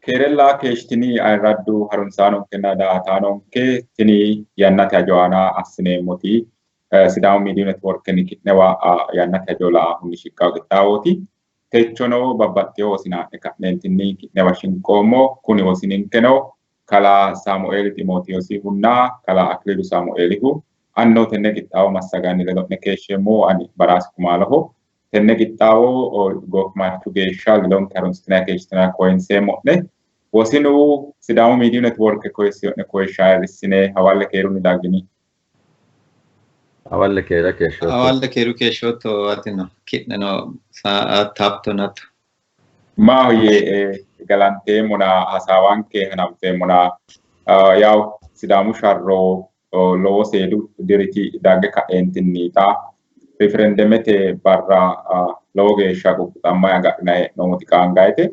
Keerella keeshshitini ayirraddu harunsaanonkenna daa"ataanonke tini yannate hajo aana assineemmoti Sidaamu Miidiyu Netiworkenni ki'newa yannate hajo la"ahunni shiqqawo qixxaawooti. Techono babbaxxewo wosina haa'ne ka'neentinni ki'newa shinqoommo. Kuni wosininkeno kalaa Saamueeli Ximootiyoosihunna kalaa Akililu Saamueelihu. Anino tenne qixxaawo massaganni ledo'ne keeshsheemmo ani Baraasi Kumaaloho. Tenne qixxaawo goofimarchu geeshsha ledonke harunsitinanni keeshshitinara koyinseemmo'ne. Wosinu Sidaamu Miidiyu Netiworke koyissino'ne koyishsha ayirrissine hawalle keerunni daggini. Hawalle keera keeshshootto. Hawalle keeru keeshshootto atino ki'neno taaptonatto. Maahoyye galanteemmona hasaawanke hananfeemmona yawu Sidaamu sharro lowo seedu diriti dagge ka'eentinni xa riferendemete barra lowo geeshsha quqquxammayi agadhinayi hee'noommoti qaangayite.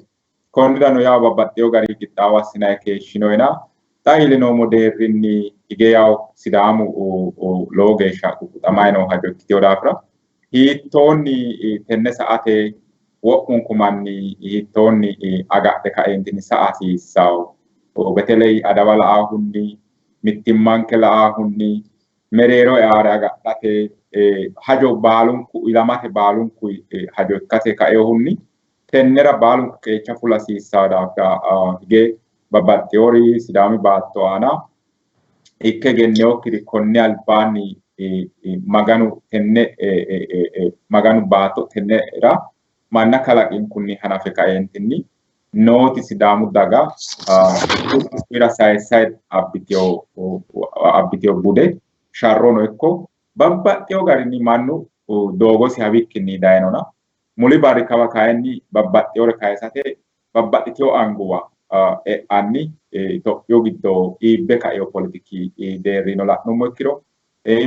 Konnirano yawu babbaxxewo gari qixxaawo assinayi keeshshinoyina xa iillinoommo deerrinni hige yawu Sidaamu lowo geeshsha quqquxamayi noo hajo ikkitewo daafira hiittoonni tenne sa"ate wo'munku manni hiittoonni agadhe kaeentinni sa"a hasiissawo? Beteley adawa la"ahunni mittimmanke la"ahunni mereero eare agadhate hajo baalunku ilamate baalunku hajo ikkase kaeehunni tennera baalunku qeecha fula hasiissawo daafira hige babbaxxewori Sidaami baatto aana ikke egennewokkiri konni albaanni Maganu tenne Maganu baatto tennera manna kalaqinkunni hanafe kaeentinni nooti Sidaamu daga ira sayissayi abbitewo bude sharrono ikko babbaxxewo garinni mannu doogosi hawikkinni dayinona muli barri kawa kayinni babbaxxewore kayisate babbaxxitewo anguwa e'anni Itophiyu giddo iibbe kaewo poletiki deerrino la'nummo ikkiro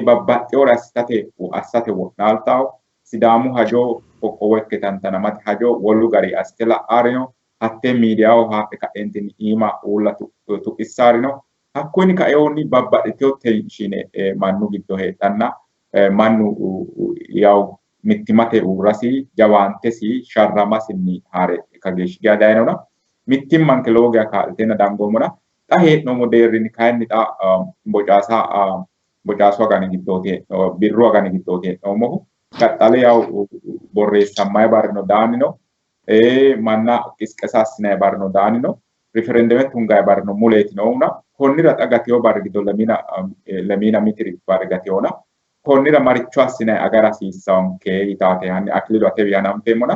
babbaxxewore assate wo'naaltawo Sidaamu hajo qoqqowo ikke tantanamate hajo wolu gari assite la'aarino hattee miidiyaho haadhe ka'eentinni iima uulla tuqissaarino hakkunni kaeehunni babbaxxitewo tenshine mannu giddo heedhanna mannu yawu mittimmate uurrasi jawaantesi sharramasinni haare kageeshshi geya dayinona mittimmanke lowo geya kaa'liteenna dangoommona xa hee'noommo deerrinni kayinni xa bocaasa bocaasu agani giddooti birru agani giddooti hee'noommohu qaxxale yawu borreessammayi barrino daanni no manna qisqesa assinayi barrino daanni no riferendeme tungayi barrino muleeti noohuna konnira xa gatewo barri giddo lemiina mitiri barri gatewona konnira maricho assinayi agara hasiissawonke yitaate hanni Akililu atewi hananfeemmona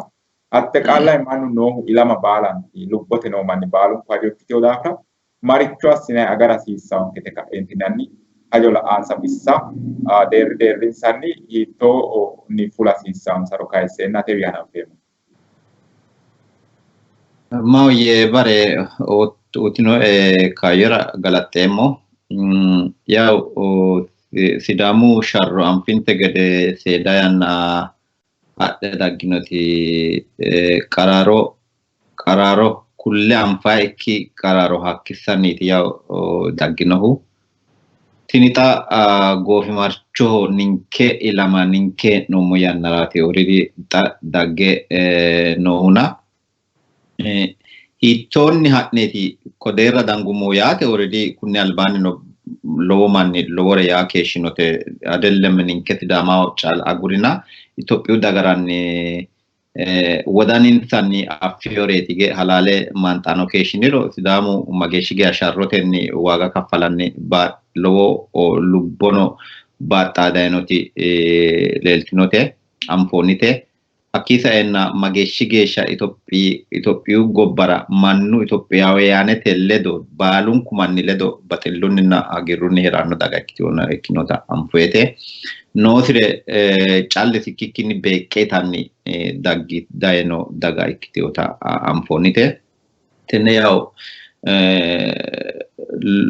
atte qaallay mannu noohu ilama baalanti lubbote noo manni baalunku hajo ikkitewo daafira maricho assinayi agara hasiissawonkete ka'eentinanni hajo la'ansa bissa deerri deerrinsanni hiittoonni fula hasiissawonsaro kayisseenna atewi hananfeemmo. Maahoyye bare uyitinoe kaayyora galaxxeemmo. Yawu Sidaamu sharro anfinte gede seeda yanna hadhe dagginoti qaraaro qaraaro kulle anfayikki qaraaro hakkissanniiti yawu dagginohu. Tini xa goofimarchoho ninke ilama ninke hee'noommo yannaraati already xa dagge noohuna hiittoonni ha'neeti ko deerra dangummo yaate already kunni albaanni no lowo manni lowore yaa keeshshinote adellem ninke Sidaamaho calla agurina Itophiyu dagaranni wodaninsanni affiyoreeti ge halaale maanxaano keeshshiniro Sidaamu mageeshshi geya sharrotenni waaga kaffalanni lowo lubbono baaxxaa dayinoti leeltinote anfoonnite. Hakkii saenna mageeshshi geeshsha Itophiyu gobbara mannu Itophiyaawiyaanete ledo baalunku manni ledo baxillunninna hagiirrunni hee'ranno daga ikkinota anfoyete. Noosire callisi ikkikkinni beeqqeetanni daggi dayino daga ikkitinota anfoonnite. Tenne yawu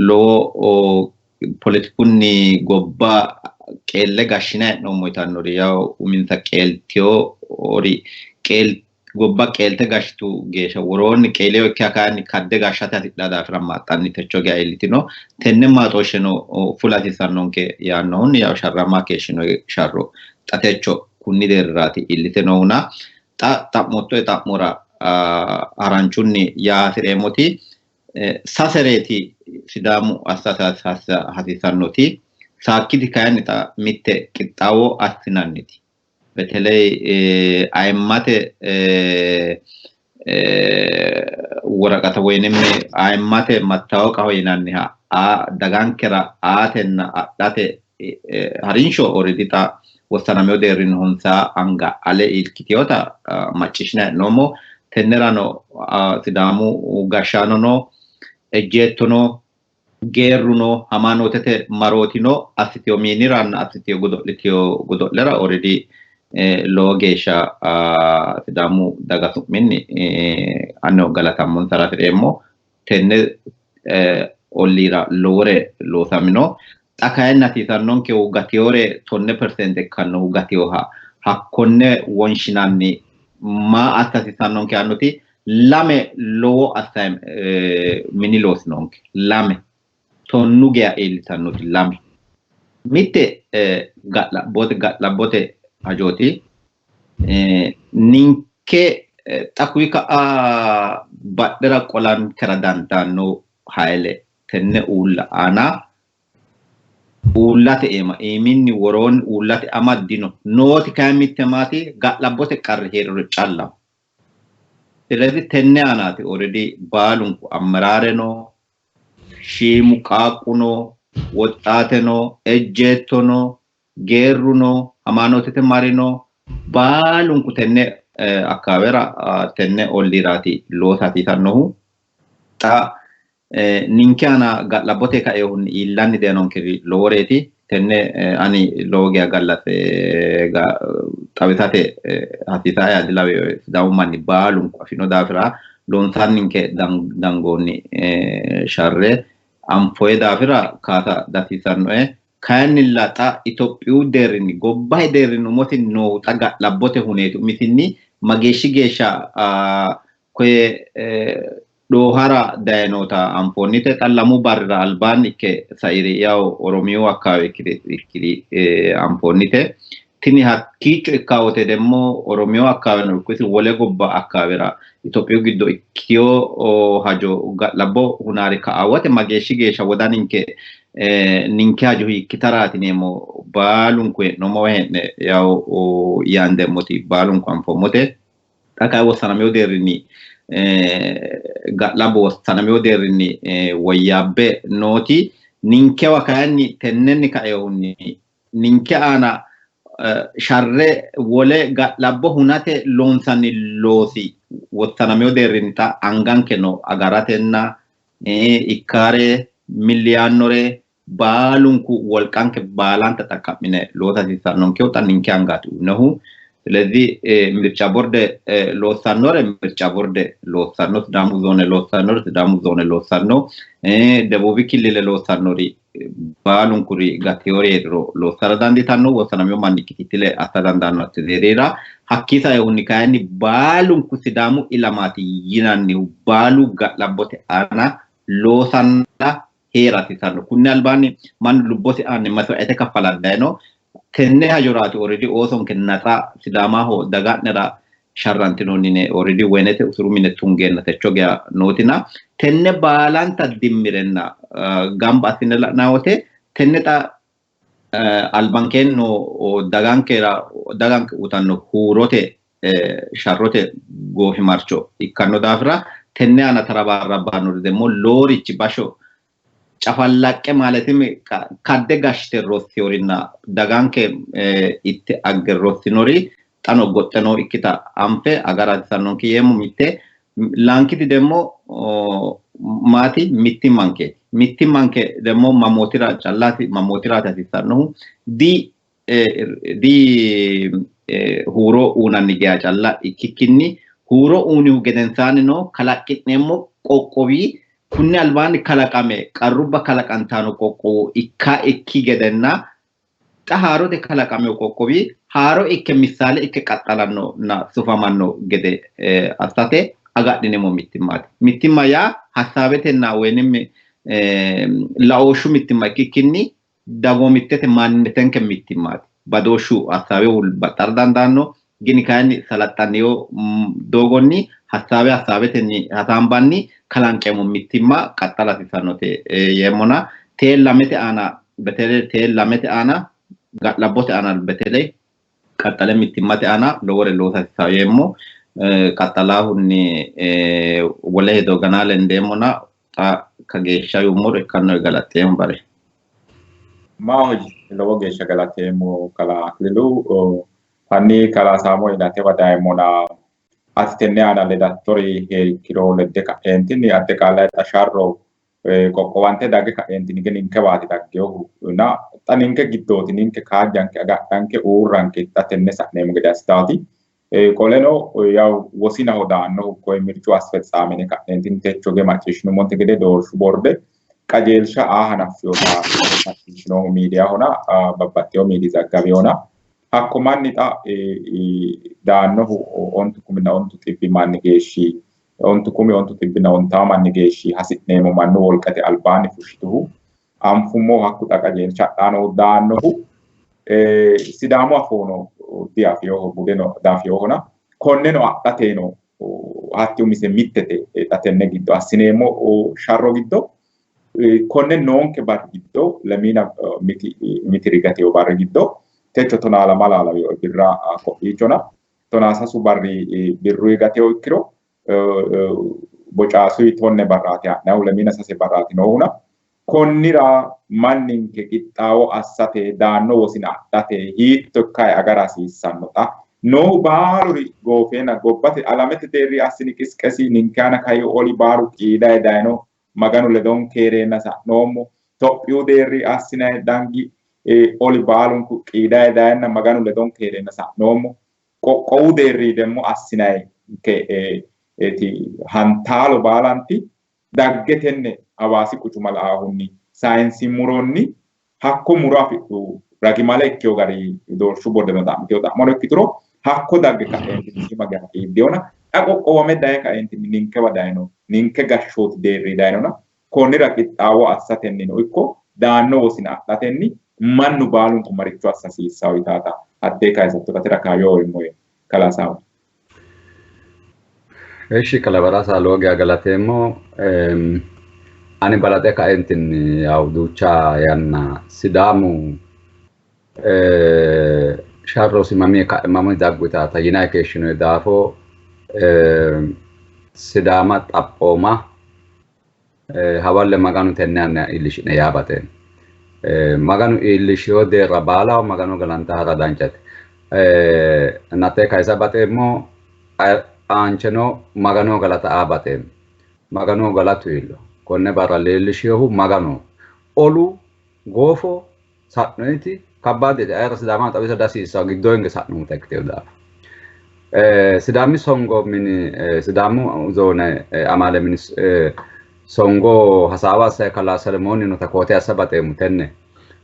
lowo poletikunni gobba qeelle gashshinayi hee'noommo yitannori yawu uminsa qeeltewori gobba qeelte gashshitu geeshsha woroonni qeelewo ikkiha kayinni kadde gashshate hasidhaa daafira maaxxanni techo geya iillitino. Tenne maaxooshsheno fula hasiissannonke yaannohunni yawu sharramaa keeshshino sharro xa techo kunni deerriraati iillite noohuna xa xa'moottoe xa'mora haranchunni yaa hasi'reemmoti Sasereeti Sidaamu assa hasiissannoti saakkiti kayinni xa mitte qixxaawo assinanniti beteley ayimmate woraqata woyinim ayimmate mattawoqaho yinanniha dagankera aatenna adhate harinsho already xa wossanameyo deerrinni honsa anga ale ilkiteyota macciishshinayi hee'noommo. Tennerano Sidaamu gashshaanono ejjeettono geerruno hamaanootete marootino assiteyo miiniranna assiteyo godo'liteyo godo'lera already lowo geeshsha Sidaamu daga su'minni anino galatammonsara hasireemmo. Tenne olliira lowore loosamino. Xa kayinni hasiisannonkehu gateyore 10% ikkannohu gateyoha hakkonne wonshinanni maa assa hasiissannonke yaannoti lame lowo mini loosinonke. Lame 10 geya iillitannoti lame. Mitte ga'labbote hajooti. Ninke xa kuyi ka'a badhera qolankera dandaanno hayle tenne uulla aana uullate eema iiminni woroonni uullate amaddino nooti kayinni mitte maati ga'labbote qarri hee'riro callaho. ስለዚህ tenne aanaati already baalunku ammeraareno shiimu qaaqquno woxxaateno ejjeettono geerruno hamaanootete marino baalunku tenne akkaawera tenne olliiraati loosa hasiisannohu. Xa ninke aana ga'labbote kaeehunni iillanni dayinonkeri loworeeti. Tenne ani lowo geya gallate xawisate hasiisaa dilawe Sidaamu manni baalunku afino daafira loonsanninke dangoonni sharre anfoye daafira kaasa dasiisannoe. Kayinnilla xa Itophiyu deerrinni gobbahe deerrinni umosi noohu xa ga'labbote huneeti umisinni mageeshshi geeshsha koye dhoohara dayinota anfoonnite. Xa lamu barrira albaanni ikke sairi yawu Oromiyu akkaawe ikkiri anfoonnite. Tini hakkiicho ikkaa wote demmo Oromiyu akkaaweno ikko isi wole gobba akkaawera Itophiyu giddo ikkiyo hajo ga'labbo hunaari ka'a wote mageeshshi geeshsha wodaninke ninke hajo hiikkitaraati yineemmo baalunku hee'noommowa hee'ne yawu yaandeemmoti baalunku anfoommote. Xa kayi wossanameyo deerrinni ga'labbo wossanameyo deerrinni woyyaabbe nooti ninkewa kayinni tennenni kaeehunni ninke aana sharre wole ga'labbo hunate loonsanni loosi wossanameyo deerrinni xa anganke no agaratenna ikkaare milliyaannore baalunku wolqanke baalanta xaqqa'mine loosa hasiissannonkehu xa ninke angaati uyinohu. ስለዚህ ምርጫ ቦርድ loossannore ምርጫ ቦርድ loossanno, Sidaamu zoone loossannori Sidaamu zoone loossanno, Debuubi killile loossannori baalunkuri gateyori heeriro loossara dandiitanno, wossanameyo manni kititile assa dandaanno hatte hakkii saeehunni kayinni baalunku Sidaamu ilamaati yinannihu baalu ga'labbote aana loosanna heera hasiissanno. Kunni albaanni mannu lubbosi aanni maswa'ete kaffalanni dayino. Tenne hajoraati already oosonke naxa Sidaamaho daga'nera sharrantinoonni yine already woyinete usuru mine tungeenna techo geya nootina tenne baalanta dimmirenna gamba assine la'nanni wote tenne xa albankeen noo dagankera daganke uyitanno huurote sharrote goofimarcho ikkanno daafira tenne aana tarabaarrabbannori demmo loorichi basho cafallaqqe maaletim kadde gashshite rossiyorinna daganke itte agge rossinori xano goxxe noo ikkita anfe agara hasiissannonke yeemmo. Mitte laankiti demmo maati mittimmankeeti. Mittimmanke demmo mamootira callaati mamootiraati hasiissannohu di huuro uunanni geya calla ikkikkinni huuro uunihu gedensaannino kalaqqi'neemmo qoqqowi kunni albaanni kalaqame qarrubba kalaqantano qoqqowo ikka ikki gedenna xa haarote kalaqameyo qoqqowi haaro ikke missaale ikke qaxxalannonna sufamanno gede assate agadhineemmo mittimmaati. Mittimma yaa hasaabetenna woyinim laooshshu mittimma ikkikkinni dagoomittete maanninnetenke mittimmaati. Badooshshu hasaabehu baxxara dandaanno gini kayinni salaxxanniyo doogonni hasaabe hasaabetenni hasaambanni kalanqeemmo mittimma qaxxala hasiissannote yeemmona tee lamete aana betele tee lamete aana ga'labbote aana betele qaxxale mittimmate aana lowore loosa hasiissanno yeemmo. Qaxxalaahunni wole hedo ganaa lendeemmona xa kageeshsha yuummoro ikkanno galaxxeemmo bare. Maahoyye, lowo geeshsha galateemmo kalaa Aklilu. Hanni kalaa Saamueeli atewa dayeemmona ati tenne aana ledattori heerikkiro ledde ka'eentinni addaqaalay xa sharro qoqqowante dagge ka'eentinni ninkewaati daggeyohu na xa ninke giddooti ninke kaajjanke agadhanke uurranke xa tenne sa'neemmo gede assitaati. Qoleno yaw wosinaho daannohu koye mircu asfetsaamene ka'neentinni techo ge macciishshinummonte gede doorshu borde qajeelsha aa hanaffiyota macciishshinoommo miidiyahona babbaxxeyo miidi zaggaweyona hakko manni xa daannohu 9,010 manni geeshshi 9,050 manni geeshshi hasi'neemmo mannu wolqate albaanni fushshituhu anfummo hakku xa qajeelsha adhanohu daannohu Sidaamu afoono diafinoho budeno diafinohona konneno adhateno hatti umise mittete xa tenne giddo assineemmo sharro giddo konne noonke barri giddo lemiina miti rigateyo barri giddo techo 12 laweyo birra ko'iichona 13 barri birru gateyo ikkiro bocaasuyi 10 barraati ha'nahu lemiina 3 barraati noohuna konnira manninke qixxaawo assate daanno wosina adhate hiitto ikkae agara hasiissanno xa noohu baaluri goofeena gobbate alamete deerri assini qisqesi ninke aana kayi oli baalu qiidaye dayino Maganu ledonke heereenna sa'noommo Tophiyu deerri assinayi dangi oli baalunku qiidaye dayenna Maganu ledonke heereenna sa'noommo qoqqowu deerri demmo assinayi hantaalo baalanti dagge tenne Hawaasi quchuma la'ahunni sayinsi muronni hakko muro afidhu ragimale ikkiyo gari doorshu bordeno xa'miteyo xa'mono ikkituro hakko dagge ka'eentinni shiima geya qiiddeyona xa qoqqowame daye ka'eentinni ninkewa dayino ninke gashshooti deerri dayinona konnira qixxaawo assatennino ikko daanno wosina adhatenni mannu baalunku maricho assa hasiissawo yitaata hattee kayisatto atera kaayyo oommo kalaa Saamueeli. Eshi kalaa Badhaasa lowo geya galateemmo. Ani balaxe kaentinni yaw duucha yanna Sidaamu sharrosi mamii ka'e mamii daggu yitaata yinayi keeshshinoyi daafo Sidaama xaphooma hawalle Maganu tenne yanna iillishi'ne yaa baxeemmo. Maganu iillishiyo deerra baalaho Maganu galanta ha'ra danchate. Nate kayisa baxeemmo, aancheno Maganoho galata aa baxeemmo. Maganoho galatu iillo. Konne barra leellishiyohu Maganoho. Olu goofo sa'noyiti kabbaadete ayira Sidaamaho xawisa dihasiissanno giddoo hinge sa'nommota ikkiteyo daafo. Sidaami songo mini Sidaamu zoone amaale mini songo hasaawa assayi kalaa Selemooni nota koote assa baxeemmo tenne.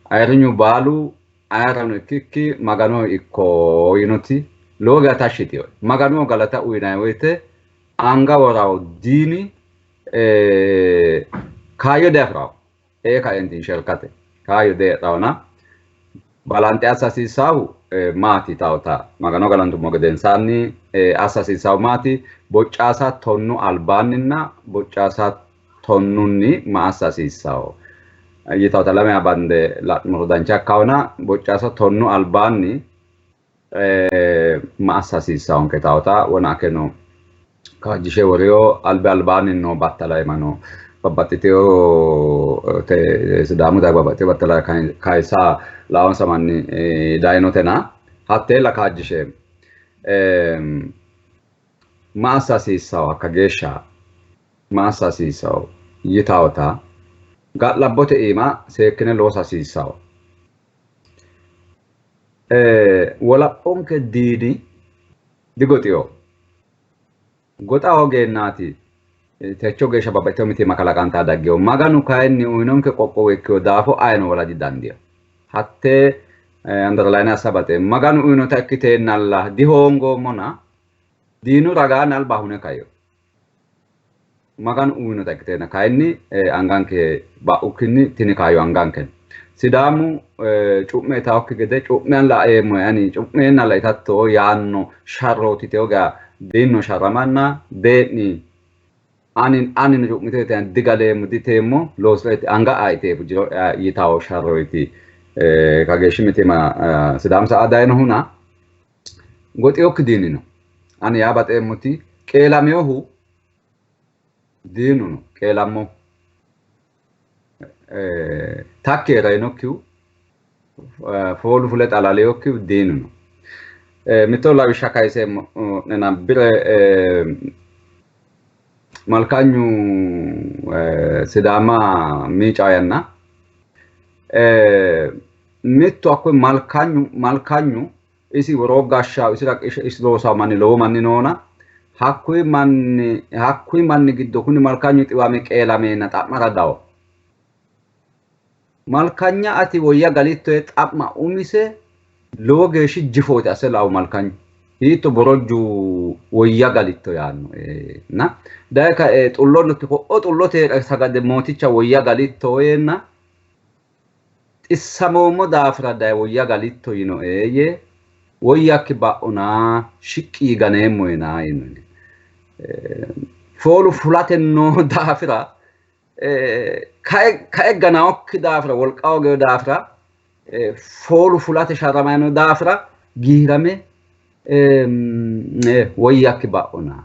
Ayirrinyu baalu ayirano ikkikki Maganoho ikko yinoti lowo geya tashshi yitinoe. Maganoho galata uyinanni woyite anga worawo diini kaayyo diafi'rawo. Ee kaentinni shelkate kaayyo diheedhawona balanxe assa hasiissaahu maati yitawota Magano galantummo gedensaanni assa hasiissaahu maati? Boccaasa 10 albaanninna boccaasa 10nni ma assa hasiissawo yitawota lamewa bande la'numoro dancha ikkawona boccaasa 10 albaanni ma assa hasiissawonke yitawota wona akeno kaajjishe woriyo albi albaanni noo battala imano babbaxxiteyo Sidaamu daga babbaxxiteyo battala kayisa laonsa manni dayinotena hatteella kaajjishe ma assa hasiissawo hakka geeshsha ma assa hasiissawo yitawota ga'labbote iima seekkine loosa hasiissawo. Wolaphonke diini digoxiyo. Goxa hoogeennaati techo geeshsha babbaxxiteyo mitiimma kalaqantaa daggeyo. Maganu kayinni uyinonke qoqqowo ikkeyo daafo ayino wola didandiyo. Hattee underline assa baxeemmo. Maganu uyinota ikkiteennalla dihoongoommona diinu ragaanni alba hune kayo. Maganu uyinota ikkiteenna kayinni anganke ba'ukkinni tini kaayyo anganke no. Sidaamu cu'me itaokki gede cu'mean laeemmo ani cu'meenna la itatto yaanno sharrooti teo gaa diinno sharramanna dee'ni Ani cu'miteeti digaleemmo diteemmo loosi'rate anga ayiteefu jiro yitawo sharroyti kageeshshi mitiima Sidaam sa'a dayinohuna goxiyokki diinino. Ani yaa baxeemmoti qeelameyohu diinuno qeelammo takke reyinokkihu foolu fule xalaleyokkihu diinuno. Mitto lawishsha kayiseemmo nena bire Malkanyu Sidaama miica yanna mittu hakkoye Malkanyu isi woroo gashshaa isira isi loosaa manni lowo manni noona hakkuyi manni giddo kuni Malkanyu xiwame qeelameenna xa'mara dawo. Malkanya ati woyya galittoe xa'ma umise lowo geeshshi jifooti asse la'u Malkanyu. Hiitto borojju woyya galitto yaanno na daye kae xullonoti ho'o xullote sagade mooticha woyya galitto yeenna xissamoommo daafira daye woyya galitto yinoe yee woyyakki ba'ona shiqqi yiganeemmo yinaa yino. Foolu fulate noo daafira kae ganaokki daafira wolqa hogeyo daafira foolu fulate sharramayi noo daafira giirame woyyakki ba'ona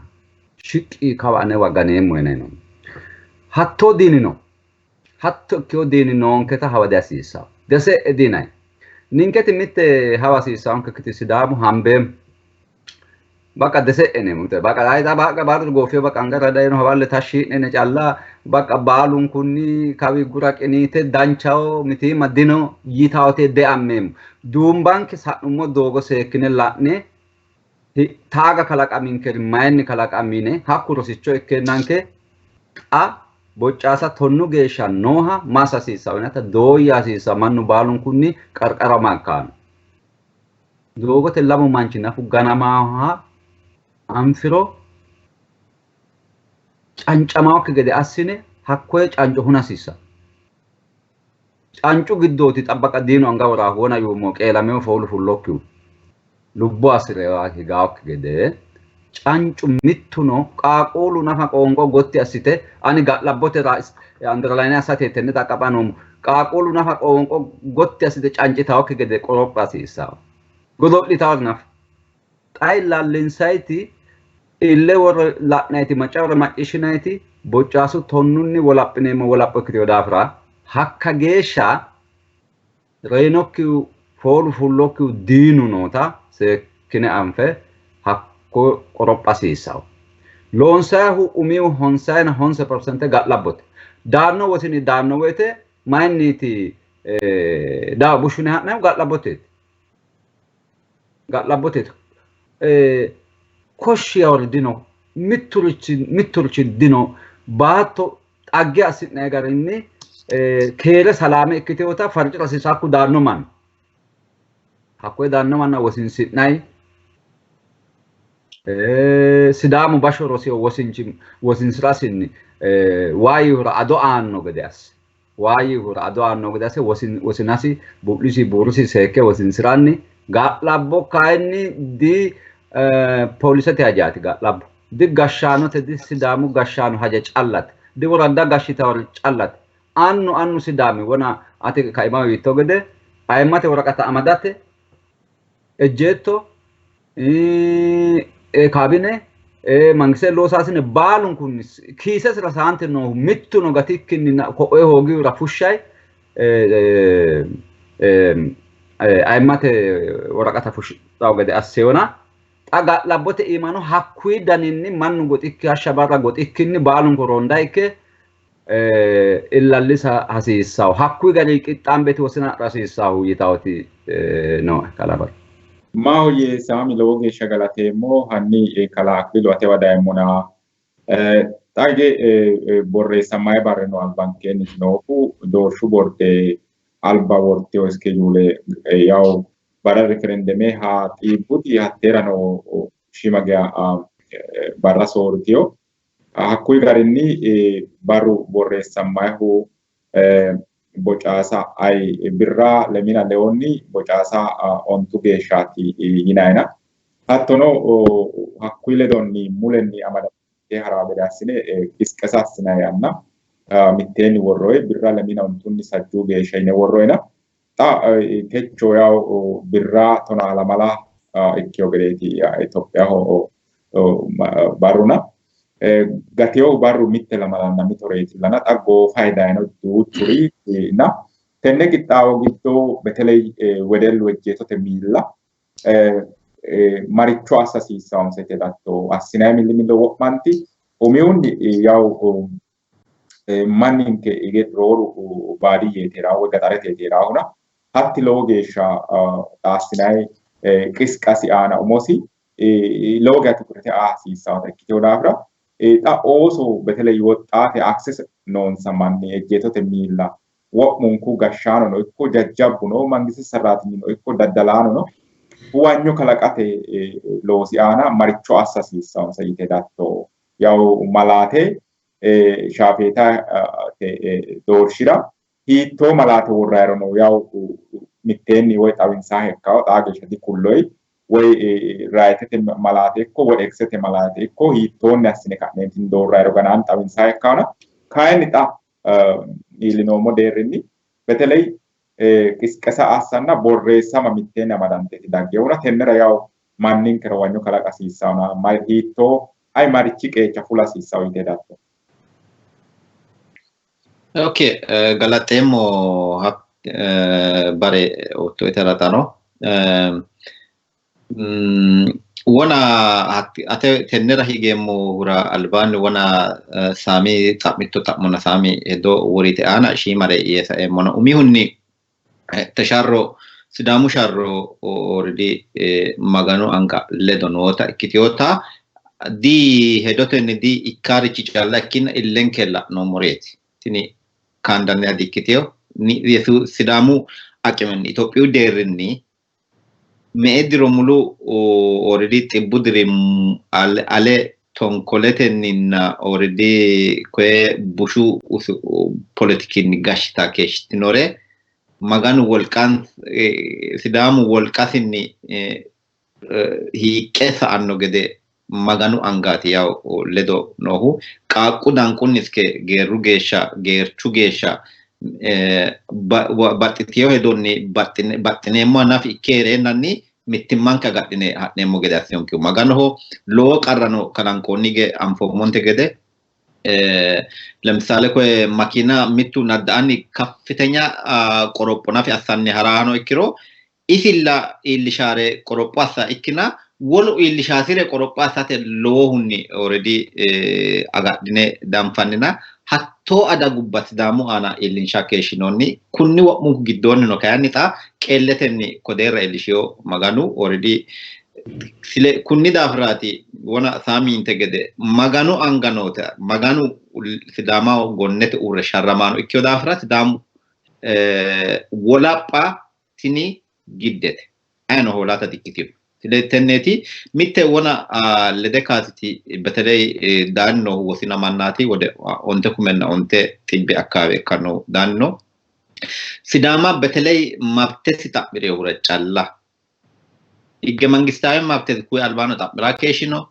shiqqi kawa anewa ganeemmo yinayino. Hattoo diinino hatto ikkeyo diini noonketa hawa dihasiissawo. Dese'e diinayi. Ninketi mitte hawa hasiissawonkekiti Sidaamu hambeemmo. Bakka dese'e neemmo. Bakka ayita bakka baalu goofiyo bakka angara dayino hawalle tashshi'nene calla bakka baalunkunni kawi gura qiniite danchawo mitiimma dino yitawote deammeemmo. Duumbanke sa'nummo doogo seekkine la'ne taaga kalaqaminkeri mayinni kalaqamine hakku rosicho ikkeennanke xa boccaasa tonnu geeshsha nooha massa hasiissawo yinata dooyya hasiissawo mannu baalunkunni qarqara makkaano. Doogote lamu manchi nafu ganamaaha anfiro cancamaokki gede assine hakkoye canco huna hasiissawo. Cancu giddooti xabbaqa diinu anga woraahu wona yuummo qeelameyo foolu fullokkihu lubbo assire higaokki gede cancu mittuno qaaquulu nafa qoonqo gotti assite ani ga'labbote underline assate tenne xaqqapha noommo qaaquulu nafa qoonqo gotti assite cancitaokki gede qoropha hasiissawo. Godo'litawo nafa xa illallinsayti ille worre la'nayti macca worre macciishshinayti boccaasu tonnunni wolaphineemmo wolapho ikkiteyo daafira hakka geeshsha reyinokkihu foolu fullokkihu diinu noota seekkine anfe hakko qoropha hasiissawo. Loonsayihu umihu honsayina 9% ga'labbote. Daanno wosini daanno woyite mayinniiti daa bushshune ha'nayihu ga'labboteeti. Ga'labboteeti. Koshshi yawori dino mitturichi dino baatto xagge assi'nayi garinni keere salaame ikkitewota farcira hasiissawo hakku daanno manna. Hakkoye daanno manna wosinsi'nayi Sidaamu bashsho rosiyo wosinsirasinni waayihura ado aanno gede asse waayihura ado aanno gede asse wosinasi bu'lisi buurusi seekke wosinsiranni ga'labbo kayinni di poolisete hajaati ga'labbo di gashshaanote di Sidaamu gashshaano haja callate di woradda gashshitawori callate annu annu Sidaami wona ati kaimaho yiitto gede ayimmate woraqata amadate ejjeetto kaabine mangiste loosaasine baalunkunni kiisesira saante noohu mittuno gatikkinni ko'e hoogihura fushshayi ayimmate woraqata fushshitawo gede asseyona xa ga'labbote iimano hakkuyi daninni mannu goxikki hashsha barra goxikkinni baalunku ronda ikke illallisa hasiissawo hakkuyi gari qixxaambeti wosina adha hasiissahu yitawoti nooe kalabari. Maahoyye Saami lowo geeshsha galateemmo hanni kalaa Aklilu atewa dayeemmona xa hige borreessamayi barrino albankeenni noohu doorshu borde alba worteyo iskejuule yawu barra referendeme ha xiibbuti hatteerano shiima geya barra soortiyo hakkuyi garinni barru borreessamayihu bocaasa ay birra lemina leonni bocaasa ontu geeshshaati yinayina hattono hakkuyi ledonni mulenni amada mittee harawa gede assine qisqesa assinanni yanna mitteenni worroyi birra 20 sajjuu geeshsha yine worroyina xa techo yawu birra 12 ikkiyo gedeeti Itophiyaho barruna gateyo barru mitte lamalanna mitoreetillana xa goofayi dayino duuchuri na tenne qixxaawo giddo beteley wedellu ejjeetote miilla maricho assa hasiissawonsa yite hedatto? Assinayi millimillo wo'manti umihunni yawu manninke hige rooru baadiyyeeti hee'rahu woy gaxareteeti hee'rahuna hatti lowo geeshsha assinayi qisqasi aana umosi lowo geeshsha tukurete aa hasiissawota ikkiteyo daafira xa ooso beteley woxxaate access noonsa manni ejjeetote miilla wo'munku gashshaanono ikko jajjabbuno mangiste sarraatinyino ikko daddalaanono huwanyo kalaqate loosi aana maricho assa hasiissawonsa yite hedatto? Yawu malaate shaafeetate doorshira hiittoo malaate worrayirono yawu mitteenni woy xawinsaha ikkawo xaa geeshsha dikulloyi woy rayitete malaate ikko woy eksete malaate ikko hiittoonni assine ka'neentinni doorrayiro ganaan xawinsaha ikkawona kayinni xa iillinoommo deerrinni beteley qisqesa assanna borreessama mitteenni amadanteeti daggehura tennera yawu manninkera huwanyo kalaqa hasiissawona hiittoo ay marichi qeecha fula hasiissawo yite hedatto? Okay, galaxeemmo bare ottoetera xano. Wona ate tennera higeemmohura albaanni wona saami xa'mitto xa'monna saami hedo worite aana shiimare yee saeemmona. Umihunni te sharro Sidaamu sharro already Maganu anga ledo noota ikkiteyoota di hedotenni di ikkaarichi calla ikkina illenke la'noommoreeti. Tini kaandanniha di ikkiteyo. Sidaamu aqimenni Itophiyu deerrinni me'e diro mulu already 100 diri ale tonkoletenninna already koye bushu politikinni gashshita keeshshitinore Maganu wolqan Sidaamu wolqasinni hiiqqe sa'anno gede Maganu angaati yawu ledo noohu qaaqqu danqunni iske geerru geeshsha geerchu geeshsha baxxiteyo hedonni baxxineemmoha nafi ikke heereennanni mittimmanke agadhine ha'neemmo gede assinonkehu Maganoho. Lowo qarrano kalanqoonni anfoommonte gede ለምሳሌ koye makiina mittu nadda'anni kaffitenya qoropho nafi assanni haraano ikkiro isilla iillishaare qoropho assa ikkina wolu iillishaasire qoropho assate lowohunni already agadhine danfannina hattoo adagubba Sidaamu aana iillinsha keeshshinoonni. Kunni wo'munku giddoonni no kayinni xa qeelletenni kodeerra iillishiyo Maganu already sile kunni daafiraati wona saaminte gede Maganu anga noote Maganu Sidaamaho gonnete uurre sharramaano ikkiyo daafira Sidaamu wolapha tini giddete ayino hoolata dikkitino. Tenneeti mitte wona lede kaasiti beteley daanni noohu wosina mannaati wode 9,900 akkaawe ikkannohu daanni no. Sidaama beteley mabtesi xa'mireehura calla higge mangistaawe mabtesi kuyi albaano xa'mira keeshshino.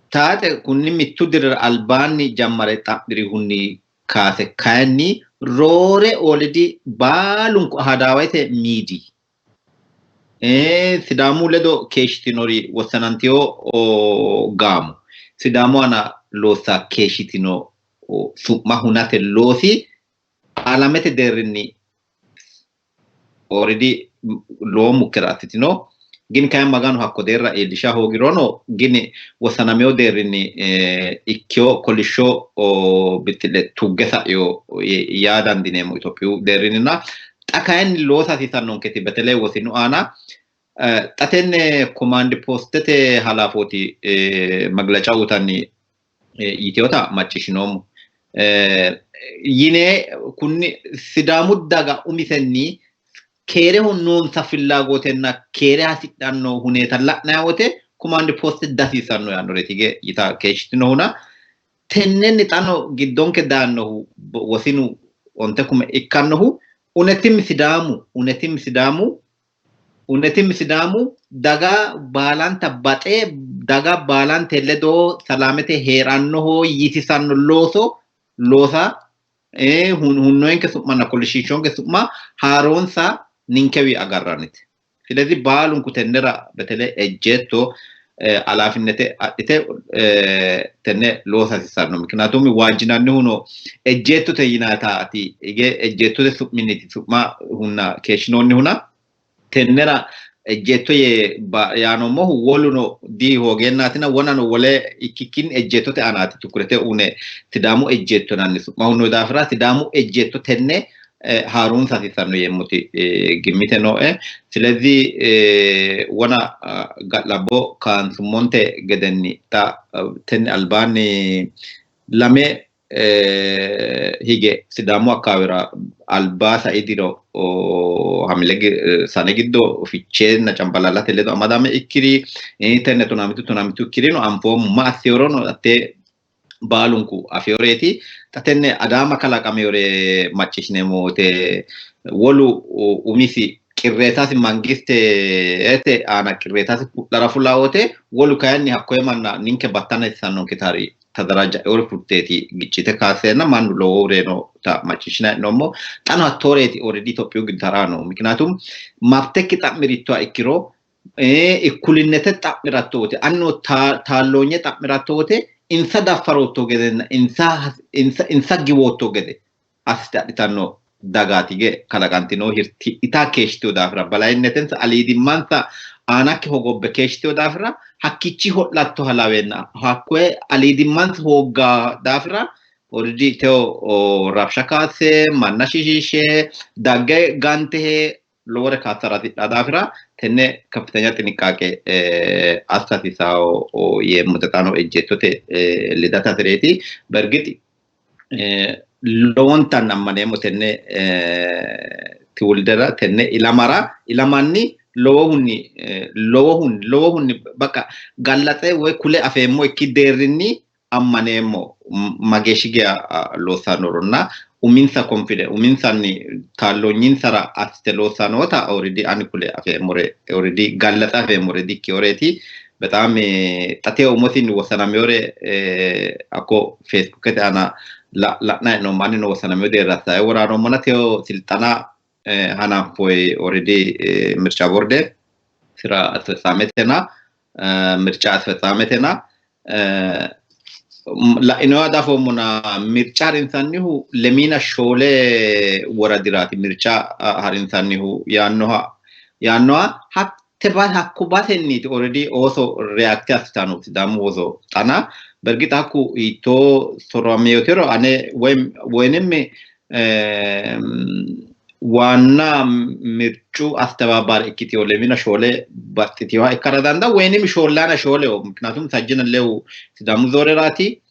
Taate kunni mittu dirira albaanni jammare xa'mirihunni kaase kayinni roore already baalunku ahadaawete miidi Sidaamu ledo keeshshitinori wossanantiyo gaamo Sidaamu aana loossa keeshshitino su'ma hunate loosi alamete deerrinni already lowo mukkira assitino. Gin kayi Maganu hakko deerra iillisha hoogirono gin wossanameyo deerrinni ikkiyo kolishsho bixxille tugge sa'yo yaa dandiineemmo Itophiyu deerrinninna xa kayinni loosa hasiisannonketi beteley wosinu aana xa tenne command postete halaafooti maglaca uyitanni yiteyota macciishshinoommo. Yine kunni Sidaamu daga umisenni keereho noonsa fillaagotenna keere hasidhanno huneeta la'nanni wote command post dasiisanno yaannoreeti hige yita keeshshitinohuna tennenni xano giddonke daannohu wosinu 9,000 ikkannohu unetim Sidaamu unetim Sidaamu unetim Sidaamu daga baalanta baxee daga baalante ledo salamete hee'rannoho yisisanno looso loosa hunnoenke su'manna kolishshiishonke su'ma haaroonsa ninkewi agarrannite. Silezi baalunku tennera betele ejjeetto alaafinnete adhite tenne loosa hasiissanno. Mikinaatumi waajjinannihuno ejjeettote yinataati hige ejjeettote su'minniti su'ma hunna keeshshinoonnihuna tennera ejjeetto yee yaanoommohu woluno dihoogeenaatina wonano wole ikkikkinni ejjeettote aanaati tukurete une Sidaamu ejjeetto yinanni su'ma hunno daafira Sidaamu ejjeetto tenne haaroonsa hasiissanno yeemmoti gimmite nooe. Silezi wona ga'labbo kaansummonte gedenni xa tenne albaanni lame hige Sidaamu akkaawira alba sai diro hamile sane giddo Ficheenna Cambalaalate ledo amadame ikkiri tenne tonamitu ikkirino anfoommo ma asseworono hattee baalunku afeyoreeti. Xa tenne Adaama kalaqameyore macciishshineemmo wote wolu umisi qirreetasi mangistete aana qirreetasi ku'lara fulaa wote wolu kayinni hakkoye manna ninke battana hasiisannonke tari tadarajja'eore furteeti giccite kaasseenna mannu lowo reyinota macciishshinanni hee'noommo. Xano hattooreeti already Itophiyu giddo ha'raa noohu. Mikinatum mabtekki xa'mirittoha ikkiro ikkulinnete xa'miratto wote anino taalloonye xa'miratto wote insa daffarootto gedenna insa giwootto gede assite adhitanno dagaati ge kalaqantino hirtidhita keeshshiteyo daafira balayinnetensa aliidimmansa aanakki hogobbe keeshshiteyo daafira hakkichi ho'lattoha laweenna hakkoye aliidimmansa hoogga daafira already teo rabsha kaasse manna shishiishshe dagge gantehe lowore kaassara hasidhaa daafira tenne kaffitanya xiniqqaaqe assa hasiisawo yeemmote xaano ejjeettote ledate hasireeti. Bergixi lowontanni ammaneemmo tenne tiwuldera tenne ilamara ilamanni lowohunni lowohunni lowohunni baqa gallaxe woy kule afeemmo ikki deerrinni ammaneemmo mageeshshi geya loossannoronna uminsa confidence uminsanni taalloonyinsara assite loossannota already ani kule afeemmore already gallaxe afeemmore dikkiyoreeti. Bexaam xatee umosinni wossanameyore hakko Facebookete aana la'nanni hee'noommo anino wossanameyo deerra assaye woraa noommona teo silxana hananfoyi already mirca borde sira asfetsametena mirca asfetsametena la'inoha dafoommona mirca harinsannihu lemiina shoole woradiraati mirca harinsannihu yaannoha yaannoha hatte hakku basenniiti already ooso react assitanno Sidaamu ooso xana bergix hakku hiittoo sorameyotero ane woynim waanna mircu astebaabbaare ikkiteyo lemina shoole baxxiteyoha ikkara dandawo woynim shollaana shooleho ምክንያቱም sajjina lewu Sidaamu zooreraati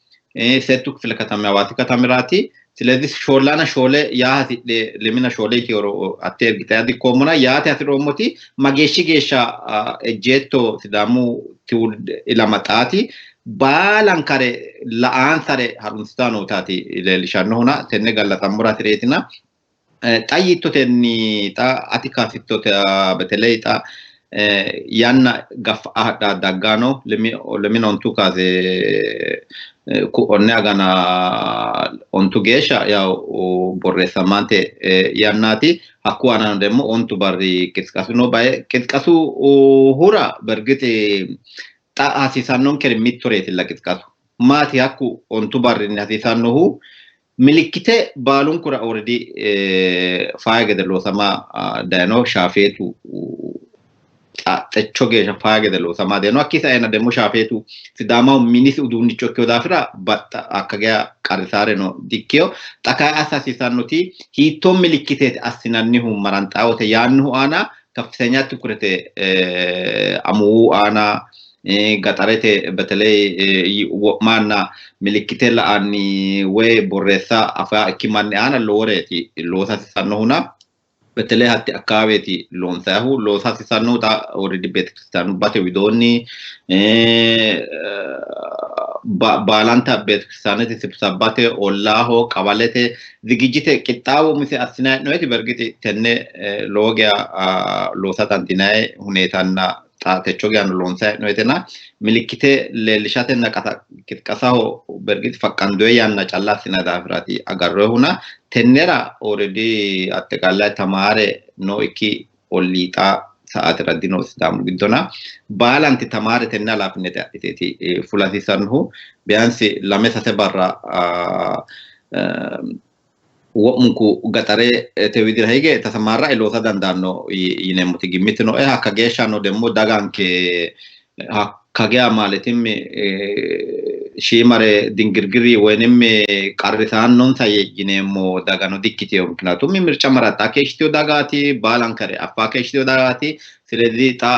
settu kifile katami Hawaasi katamiraati. ስለዚህ shollaana shoole yaa hasidhe lemina shoole ikkiyoro atte ergitaya dikkoommona yaate hasi'roommoti mageeshshi geeshsha ejjeetto Sidaamu tiwuld ilama xaati baalankare la'aansare harunsita nootaati leellishannohuna tenne gallaxammora hasireetina. Xa yiittotenni xa ati kaasittote beteley xa yanna gaffa'a hadhaa daggaano lemina ontu kaase onne agana ontu geeshsha yaw borreessamante yannaati hakku aanano demmo ontu barri qisqasu no baye qisqasu hura bergixi xa hasiisannonkeri mittoreetilla qisqasu maati hakku ontu barrinni hasiisannohu milikkite baalunkura already faaya gede loosama dayino shaafeetu xecho geeshsha faaya gede loosama dayino hakki saena demmo shaafeetu Sidaamaho minisi uduunnicho ikkeyo daafira baxxa hakka geya qarrisaareno dikkeyo xa kayi assa hasiissannoti hiittoo milikkiteeti assinannihu maranxaawote yaannohu aana kaffitenya tukurete amuwu aana gaxarete beteley wo'manna milikkite la'anni woy borreessa afa ikki manni aana loworeeti loosa hasiissannohuna beteley hatti akkaaweeti loonsayihu loosa hasiissannohu xa already beetekiristiyanubbate widoonni baalanta beetekiristiyaanete sibsabbate ollaaho qabalete zigijite qixxaawo umise assinanni hee'noyiti bergixi tenne lowo geya loosa dandiinanni huneetanna xa techo geano loonsayi hee'noyitena milikkite leellishatenna qisqasaho bergit faqqandoye yanna calla assinay daafiraati agarroyihuna tennera already ateqaalay tamaare nookki ollii xa sa'aatira dino Sidaamu giddona baalanti tamaare tenne halaafinnete adhiteeti fula hasiissannohu biyaansi 2-3 barra wo'munku gaxarete widira hige tasamarra'e loosa dandaanno yineemmoti gimmiti nooe. Hakka geeshshano demmo daganke hakka geya maaletimmi shiimare dingirgiri woyinimmi qarrisaannonsa yineemmo dagano dikkiteyo ምክንያቱም mirca maraxxa keeshshiteyo dagaati baalankare affaa keeshshiteyo dagaati ስለዚህ xa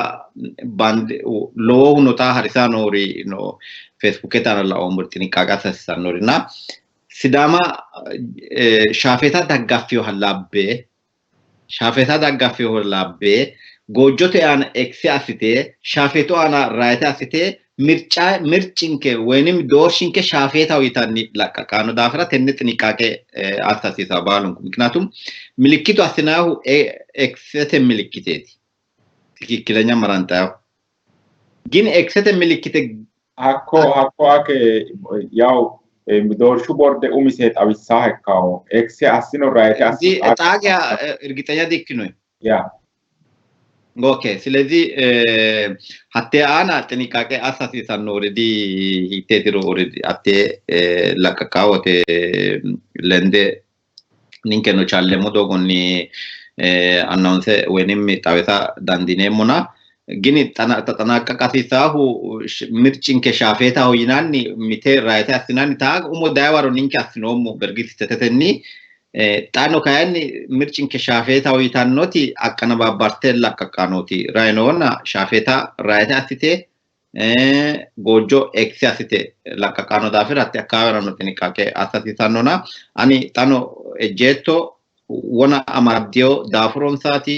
lowohuno xa harisaa noori no Facebookete aana laoommori xiniqaaqe assa hasiissannorina Sidaama shaafeeta daggaffiyoha labbe shaafeeta daggaffiyoha labbe goojjote aana ekse assite shaafeetu aana rayite assite mirca mircinke woyinim doorshinke shaafeetaho yitanni laqqaqaano daafira tenne xiniqaaqe assa hasiisaa baalunku ምክንያቱም ምልክቱ assinayihu eksete milikkiteeti ትክክለኛ መራንጣያው ግን eksete milikkite Hakko ake yaw doorshu borde umise xawisaaha ikkawo ekse assino rayite assino xaa geya እርግጠኛ dikkinoyi ያ Okay ስለዚህ hatte aana xiniqaaqe assa hasiisanno already hiitteetiro already hatte laqqaqaa wote lende ninkeno challeemmo doogonni announce woyinim xawisa dandiineemmona gini taxanaqqaqa hasiisaahu mircinke shaafeetaho yinanni mite rayite assinanni taa umo dayiwaro ninke assinoommo bergit tetetenni xaano kayinni mircinke shaafeetaho yitannoti aqqanababbarte laqqaqqanoti rayinoonna shaafeeta rayite assite goojjo ekse assite laqqaqqano daafira hatte akkawawerano xiniqaaqe assa hasiisannona ani xano ejjeetto wona amaddiyo daafuronsaati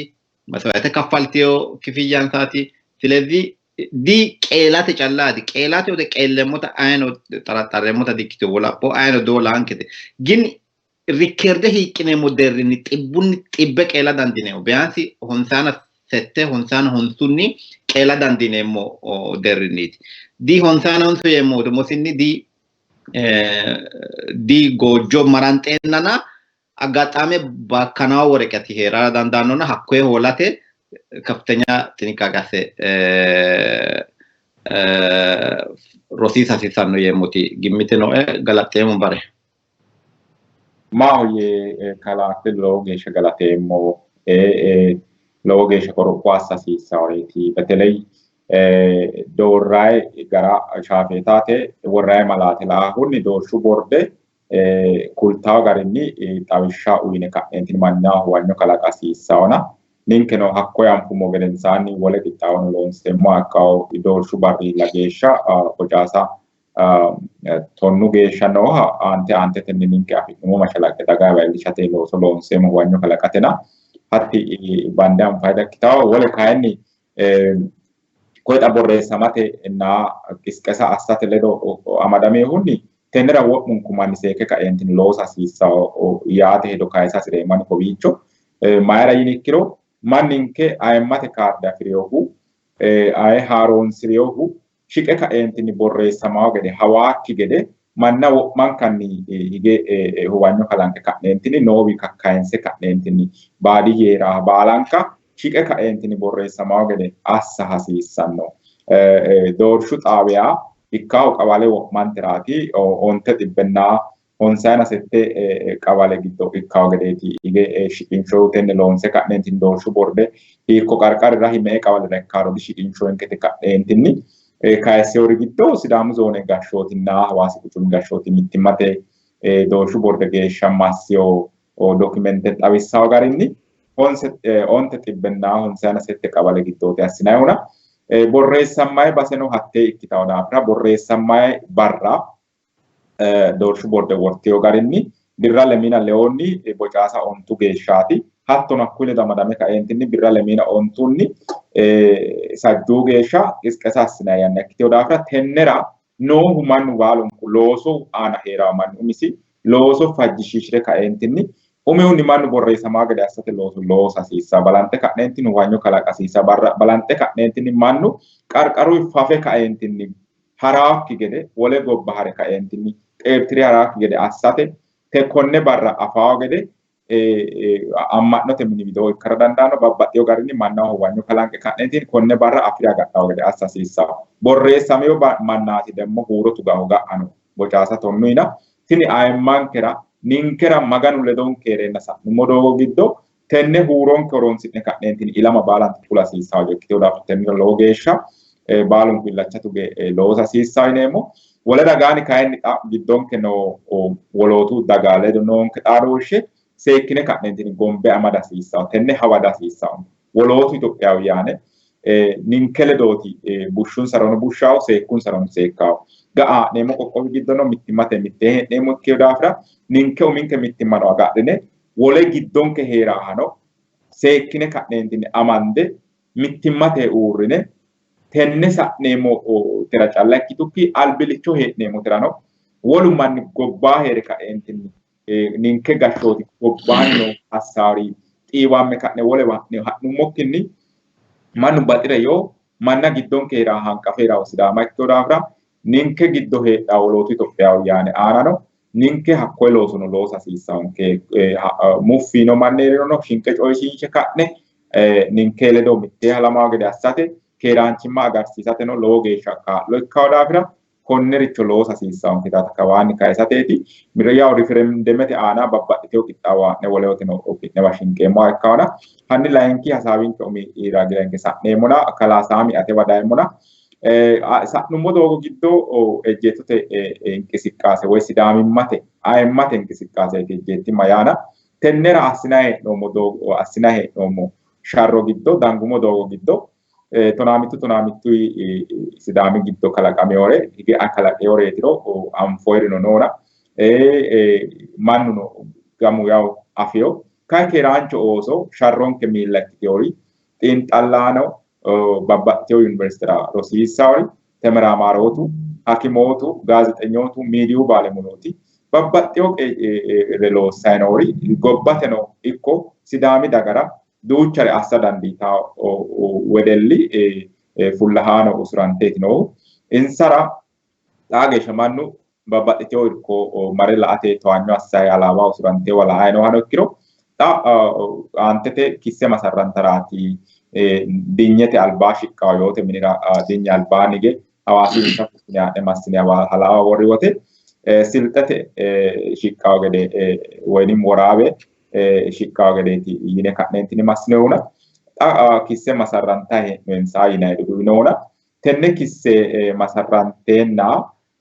maswaayite kaffaltiyo kifiyyansaati ስለዚህ di qeelate callaati qeelate wote qeelleemmota ayino xaraxarreemmota dikkitino wolapho ayino doolaankete gin rikkerde hiiqqineemmo deerrinni xibbunni xibbe qeela dandiineemmo biyaansi honsaana sette honsaana honsunni qeela dandiineemmo deerrinniiti di honsaana honsu yeemmo wote mosinni di di goojjo maranxeennana አጋጣሚ bakkanawo ወረቀት heerara dandaannona hakkoye hoolate ከፍተኛ ጥንቃቄ rosiisa hasiissanno yeemmoti gimmite nooe galaxeemmo bare. Maahoyye kalaa lowo geeshsha galateemmo lowo geeshsha qoropho assa hasiissaworeeti በተለይ doorrayi gara shaafeetaate worrayi malaate laahunni doorshu borde kultawo garinni xawishsha uyine ka'neentinni mannaho huwanyo kalaqa hasiissawona ninkeno hakkoye anfummo gedensaanni wole qixxaawono loonseemmo hakkawo doorshu barri iilla geeshsha bocaasa 10 geeshsha nooha aante aantetenni ninke afi'nummo mashalaqqe dagawa iillishate looso loonseemmo huwanyo kalaqatena hatti bande anfayita ikkitawo wole kayinni koye xa borreessamate na qisqesa assate ledo amadamehunni tennera wo'munku manni seekke kaeentinni loosa hasiissawo yaate hedo kayisa hasireemmo ani kowiicho mayira yini ikkiro manninke ayimmate kaarde afi'rinohu aye haaroonsirinohu shiqe kaeentinni borreessamawo gede hawaakki gede manna wo'mankanni hige huwanyo kalanqe ka'neentinni noowi kakkayinse ka'neentinni baadiyyeera baalanka shiqe kaeentinni borreessamawo gede assa hasiissanno doorshu xaawiya ikkawo qawale wo'manteraati 957 qawale giddo ikkawo gedeeti hige shiqinshohu tenne loonse ka'neentinni doorshu borde hiikko qarqarira himee qawalera ikkaaro dishiqinshonkete ka'neentinni kayissewori giddo Sidaamu zoone gashshootinna Hawaasi quchumi gashshooti mittimmate doorshu borde geeshsha massiyo dokumente xawissawo garinni 957 qawale giddooti assinayihuna borreessammayi baseno hattee ikkitawo daafira borreessammayi barra doorshu borde wortiyo garinni birra 22 bocaasa 9 geeshshaati hattono hakkuyi ledo amadame kaeentinni birra 29 sajjuu geeshsha qisqesa assinayi yanna ikkiteyo daafira tennera noohu mannu baalunku loosu aana heerawo manni umisi looso fajjishiishire kaeentinni Umihunni mannu borreessamaa gede assate looso loosa hasiissa balanxe ka'neentinni huwanyo kalaqa hasiissa balanxe ka'neentinni mannu qarqaru fafe kaeentinni haraakki gede wole gobba hare kaeentinni xeertire haraakki gede assate te konne barra afaawo gede amma'note mini widoo ikkara dandaanno babbaxxeyo garinni mannaho huwanyo kalanqe ka'neentinni konne barra afire agadhawo gede assa hasiissawo. Borreessameyo mannaati demmo huuro tugaho ga'ano bocaasa tonnuyina tini ayimmankera ninkera Maganu ledonke heereenna sa'nummo doogo giddo tenne huuronke horonsi'ne ka'neentinni ilama baalanti kula hasiissawo ikkiteyo daafo tennera lowo geeshsha baalunku illacha tuge loosa hasiissawo yineemmo. Wole ragaani kayinni xa giddonke noo wolootu daga ledo noonke xaadooshshe seekkine ka'neentinni gombe amada hasiissawo tenne hawa dihasiissawo. Wolootu Itophiyaho yaane ninke ledooti bushshunsarono bushshawo seekkunsarono seekkawo. Ga'a ha'neemmo qoqqowi giddono mittimmate mittee hee'neemmo ikkeyo daafira ninke uminke mittimmano agadhine wole giddonke heerahano seekkine ka'neentinni amande mittimmate uurrine tenne sa'neemmo tira calla ikkitukki albilicho hee'neemmo tirano wolu manni gobbaa heere ka'eentinni ninke gashshooti gobbaanni noo assaari xiiwamme ka'ne wolewa ha'nummokkinni mannu baxire yoo manna giddonke heeraa hanqafe heeraa Sidaama ikkeyo daafira ninke giddo heedhaa wolootu Itophiyaho yaane aanano ninke hakkoye loosono loosa hasiissawonke muffiino manni hee'rirono shinqe coyishiinshe ka'ne ninke ledo mittee halamawo gede assate keeraanchimma agarsiisateno lowo geeshsha kaa'lo ikkawo daafira konnericho loosa hasiissawonke taata kawaanni kayisateeti. Yaw riferendemete aana babbaxxiteyo qixxaawo haa'ne wolewoteno ki'newa shinqeemmoha ikkawona hanni layinki hasaawinke umi ragiranke sa'neemmona kalaa Saami atewa dayeemmona sa'nummo doogo giddo ejjeettote inqisiqqaase woy sidaamimmate ayimmate inqisiqqaaseeti ejjeettimma yaana tennera assinayi hee'noommo doogo assinayi hee'noommo sharro giddo dangumo doogo giddo tonaamittu Sidaami giddo kalaqamewore hige kalaqeyoreetiro anfoyirino noona mannuno gamu yaw afeyo kayi keeraancho ooso sharronke miilla ikkiteyori xiinxallaano babbaxxiteyo yuniversitera rosiissawori temeraamarootu hakimootu gaazexenyootu miidiyu baalemunooti babbaxxeyo qeere loossayi noori gobbateno ikko Sidaami dagara duuchare assa dandiitawo wedelli fullahaano usuranteeti noohu. Insara xaa geeshsha mannu babbaxxiteyo irko mare la'ate towaanyo assayi Halaabaho usurantewa la'ayi noohano ikkiro xa aantete kisse masarrantaraati dinyete albaa shiqqawo yoote minira dinye albaanni hige Hawaasi insa fushshine haa'ne massine Halaaba worri wote Silxete shiqqawo gede woyinim Woraabe shiqqawo gedeeti yine ka'neentinni massinohuna xa kisse masarrantayi hee'noyinsa yinayi duduwi noona tenne kisse masarranteenna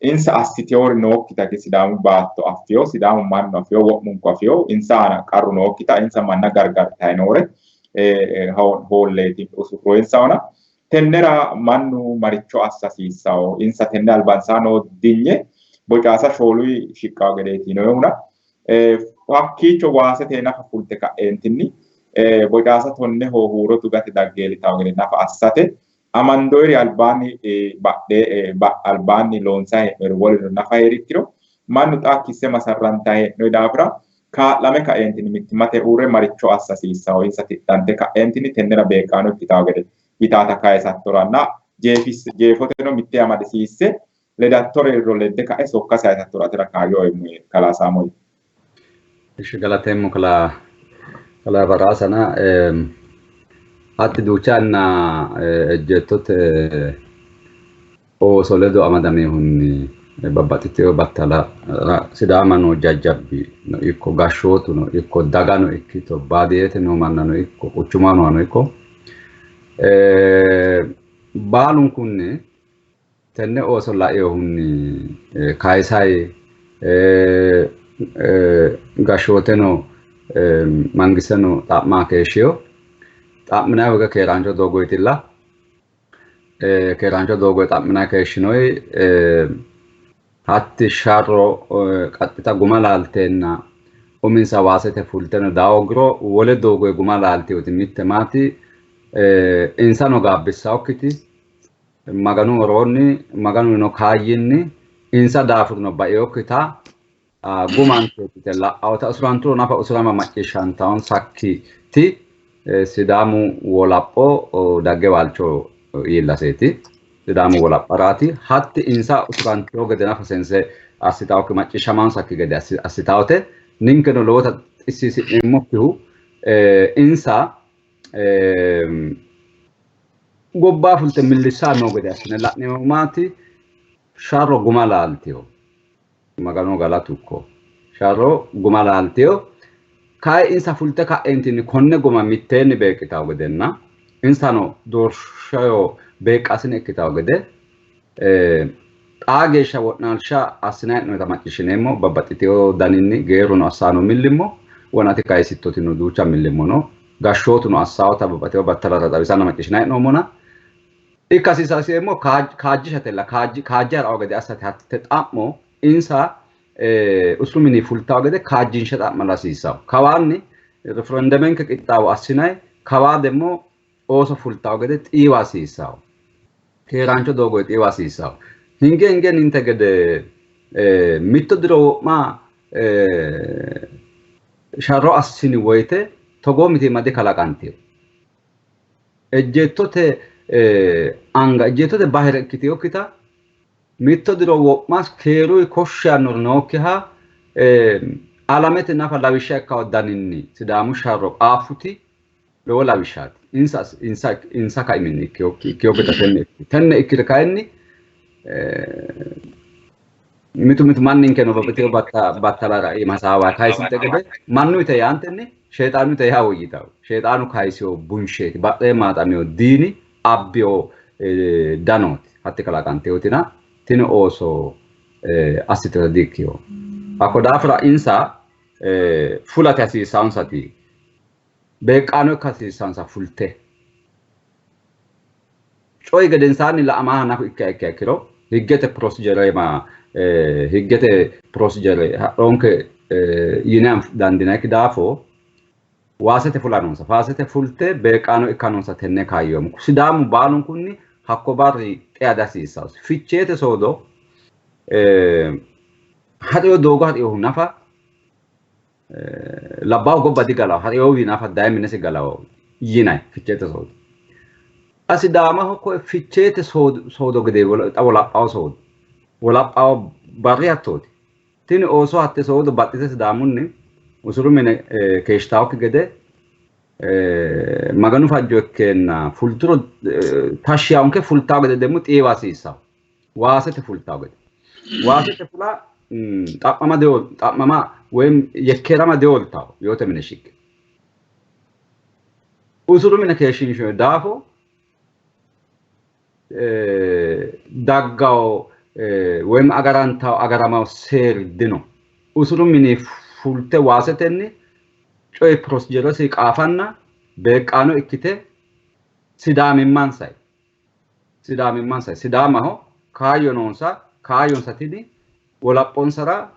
insa assiteyori nookkita Sidaamu baatto affiyo Sidaamu mannu affiyo wo'munku affiyo insa aana qarru nookkita insa manna gargartayi noore hoolleeti usurroyinsahona tennera mannu maricho assa hasiissawo insa tenne albansaa noo dinye bocaasa shooluyi shiqqawo gedeeti yinoyihuna hakkiicho waasete nafa fulte ka'eentinni bocaasa tonneho huuro tugate daggeelitawo gede nafa assate amandoyiri albaanni badhe albaanni loonsayi hee'noyiri wolino nafa heerikkiro mannu xa kisse masarrantayi hee'noyi daafira kaa'lame ka'eentinni mittimmate uurre maricho assa hasiissawo insa tidhante ka'eentinni tennera beeqqaano ikkitawo gede yitaata kayisattoranna jeefoteno mitte amadisiisse ledattore ledde ka'e sokka sayisattora atera kaayyo eemmo kalaa Saamueeli. Ishi galateemmo kalaa Baraasana. Hatti duucha yanna ejjeettote ooso ledo amadamehunni babbaxxiteyo battala Sidaama noo jajjabbi no ikko gashshootu no ikko dagano ikkito baadiyyete noo mannano ikko quchumaho noohano ikko baalunkunni tenne ooso lainohunni kayisayi gashshooteno mangisteno xa'maa keeshshiyo xa'minayi hoge keeraancho doogoyitilla keeraancho doogoy xa'minayi keeshshinoyi hatti sharro qaxxita guma laalteenna uminsa waasete fulteno daawogiro wole doogoy guma laalteyoti mitte maati insano gaabbissawokkiti Maganu woroonni Maganuno kaayyinni insa daafurino baeyokkita Gumanteeti la'awota usuranturo nafa usurama macciishshantawonsakkiti Sidaamu wolapho dagge waalcho iillaseeti. Sidaamu wolapharaati. Hatti insa usurantiwo gede nafa sense assitawokki macciishshamaansakki gede assitawote. Ninkeno lowota xissiisi'neemmokkihu insa gobbaa fulte millissaa noo gede assine la'neemmo maati sharro guma laaltiyo. Magano galatukko. Sharro guma laaltiyo. Kayi insa fulte ka'entinni konne guma mitteenni beeqqitawo gedenna insano doorshaho beeqqasine ikkitawo gede xaa geeshsha wo'naalsha assinanni hee'noonnita macciishshineemmo. Babbaxxitewo daninni geerruno assaano millimmo wonate kayisittotino duucha millimmo no. Gashshootuno assaawota babbaxxitewo battalara xawisanna macciishshinanni hee'noommona. Ikka hasiisaseemmo kaajjishatella kaajje ha'rawo gede assate hatte xa'mo insa usuru mini fultawo gede kaajjinshe xa'mala hasiissawo. Kawaanni referendumenke qixxaawo assinayi kawaa demmo ooso fultawo gede xiiwa hasiissawo. Keeraancho doogoyi xiiwa hasiissawo. Hinge hinge ninte gede mitto diro wo'ma sharro assini woyite togoo mitiimma dikalaqantino. Ejjeettote anga ejjeettote bahire ikkitinokkita mitto diro wo'ma keeruyi koshshi yaannori nookkiha alamete nafa lawishsha ikkawo daninni Sidaamu sharro qaaffuti lowo lawishshaati. Insa insa insa kaiminni ikkinokkita tenne tenne ikkite kayinni mitu mitu manninkeno babbaxxitewo battalara iima hasaawa kayisinte gede mannu yite yaantenni sheexaanu yite yaa woyyitawo. Sheexaanu kayisiwo bunsheeti badhee maaxamiyo diini abbiyo danooti hatti kalaqanteyotina tini ooso assiteta di-ikkiyo. Hakko daafira insa fulate hasiissawonsati beeqqaano ikka hasiissansa fulte coyi gedensaanni la'amaha nafu ikkiha ikkiha ikkiro higgete procedure ma higgete procedure hadhoonke yine dandinayikki daafo waasete fula noonsa. Waasete fulte beeqqaano ikka noonsa tenne kaayyoommo. Sidaamu baalunkunni hakko barri xea dihasiissawosi. Ficheete soodo ha'riyo doogo ha'riyohu nafa labbaahu gobba digalawo ha'riyowi nafa daye minesi galawo yinayi Ficheete soodo. Xa Sidaamaho koye Ficheete soodo gede xa wolaphawo soodo wolaphawo barri hattooti. Tini ooso hatte soodo baxxite Sidaamunni usuru mine keeshshitanokki gede Maganu fajjo ikkeenna fulturo tashshi yaanke fultawo gede demmo xiiwa hasiissawo. Waasete fultawo gede. Waasete fula xa'mama xa'mama woyim yekkeerama dihooltawo yoote mine shiqqe. Usuru mine keeshshiinshoonni daafo daggawo woyim agarantawo agaramawo seeri dino. Usuru mini fulte waasetenni coyi proceduresi qaafanna beeqqaano ikkite sidaamimmansay sidaamimmansay Sidaamaho kaayyo noonsa kaayyonsa tini wolaphonsara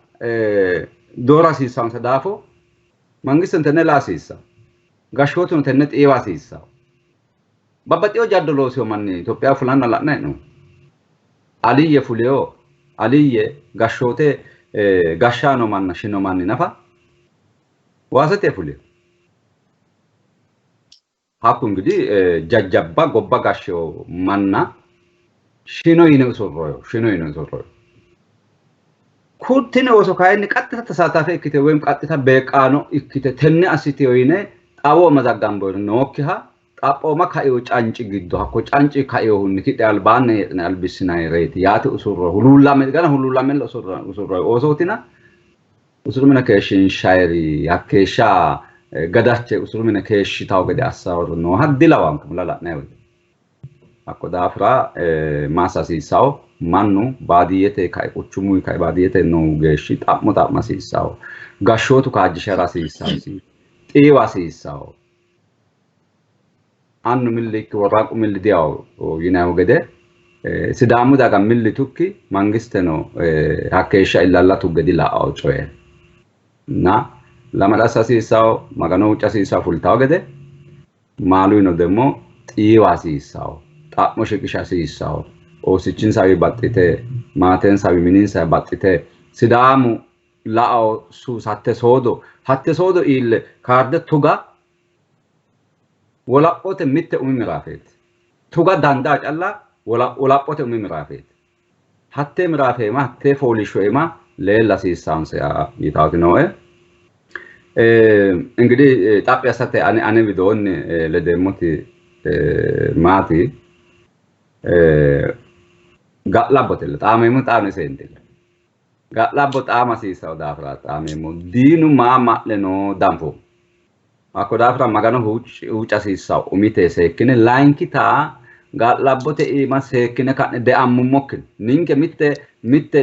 doora hasiissansa daafo mangisteno tenne laa hasiissa gashshootuno tenne xiiwa hasiissa. Babbaxxewo jaddo loosiyo manni Itophiya fulanna la'nanni hee'noommo. Aliyye fuliyo aliyye gashshoote gashshaano manna shino manni nafa waasete fuliyo. Hakku ingidihi jajjabba gobba gashshewo manna shino yine usurroyo shino yine usurroyo. Tini ooso kayinni qaxxita tasaatafe ikkite woyim qaxxita beeqqaano ikkite tenne assiteyo yine xawo mazaggamboyori nookkiha xaphooma kaio canci giddo hakko canci kaiohunni kidhe albaanni hee'ne albissinayireeti yaate usurroyo huluullame gana huluullamella usurroyo oosootina usuru mine keeshshiinshayiri hakkeeshsha gadache usuru mine keeshshitawo gede assawori nooha dilawanke mula la'nayi woyte. Hakko daafira maassa hasiissawo mannu baadiyyete kae quchumuyi kae baadiyyete noo geeshshi xa'mo xa'ma hasiissawo. Gashshootu kaajjishara hasiissawosi. Xiiwa hasiissawo. Annu milli ikki worraaqu milli diyawo yinayihu gede Sidaamu daga milli tukki mangisteno hakkeeshsha illalla tugge dila'awo coye. Na lama assa hasiissawo Magano huucca hasiissawo fultawo gede maaluyino demmo xiiwa hasiissawo. Xa'mo shiqisha hasiissawo. Oosichinsawi baxxite maatensawi mininsawi baxxite Sidaamu la'ao suus hatte soodo hatte soodo iille kaarde tuga wolaphote mitte umi miraafeeti. Tuga dandaa calla wolaphote umi miraafeeti. Hattee miraafe iima hattee fooliishsho iima leella hasiissaansa yitaati nooe. እንግዲህ xaphi assate ane ane widoonni ledeemmoti maati ga'labbotella xaameemmo xaano iseentilla ga'labbo xaama hasiissawo daafira xaameemmo diinu maa ma'le noo danfo hakko daafira magano huucca hasiissawo umite seekkine layinkita ga'labbote iima seekkine ka'ne deammummokkin ninke mitte mitte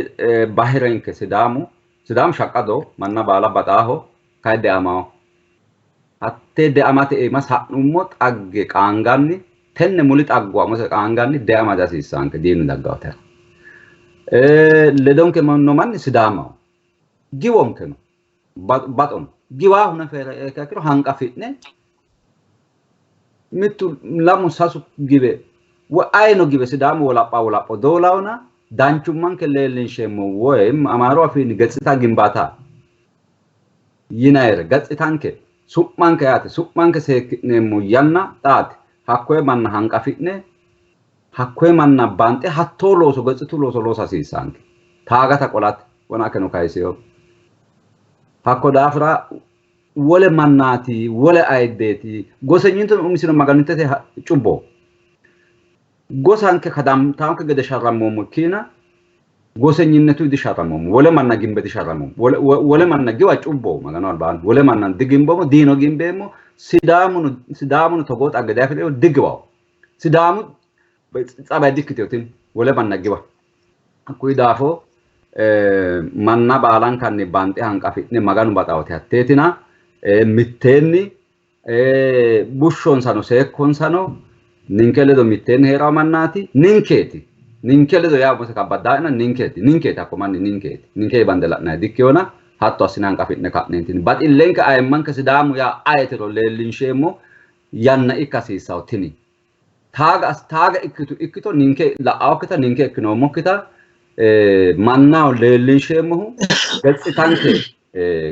bahirenke sidaamu sidaamu shaqqado manna baala baxaaho kayi deamaho hattee deamate iima sa'nummo xagge qaanganni tenne muli xagguwa umose qaanganni deama dihasiissaanke diinu daggawotera ledonke no manni sidaamaho giwonkeno baxono giwaahu nafa hee'riha ikkiro hanqafi'ne mittu lamu sasu giwe woy ayino giwe sidaamu wolapha wolapho doolawona danchummanke leellinsheemmo woy amaaru afiinni getsita ginbaata yinayire gatsitanke su'manke yaate su'manke seekki'neemmo yanna xaati hakkoye manna hanqafi'ne hakkoye manna banxe hattoo looso gatsitu looso loosa hasiissaanke taagata qolate wona akeno kayiseyo hakko daafira wole mannaati wole ayiddeeti gosenyintono umisino maganittete cubbo gosanke kadamtaanke gede sharrammoommo ikkiina gosenyinnetu disharrammoommo wole manna gimbe disharrammoommo wole manna giwa cubbo maganu albaanni wole manna digimboommo diino gimbeemmo sidaamuno sidaamuno togoo xagge diafidhino digiwawo sidaamu tsabay dikkiteyo tini wole manna giwa hakkuyi daafo manna baalankanni banxe hanqafi'ne maganu baxawote hatteetina mitteenni bushshonsano seekkonsano ninke ledo mitteenni hee'rawo mannaati ninkeeti ninke ledo yaa umose kabbaddaa'ina ninkeeti ninkeeti hakko manni ninkeeti ninke bande la'nayi dikkeyona hatto assine hanqafi'ne ka'neentinni baxillenke ayimmanke sidaamu yaa ayetiro leellinsheemmo yanna ikka hasiissawo tini taaga taaga ikkitu ikkito ninke la'awokkita ninke ikkinoommokkita mannaho leellinsheemmohu gatsitanke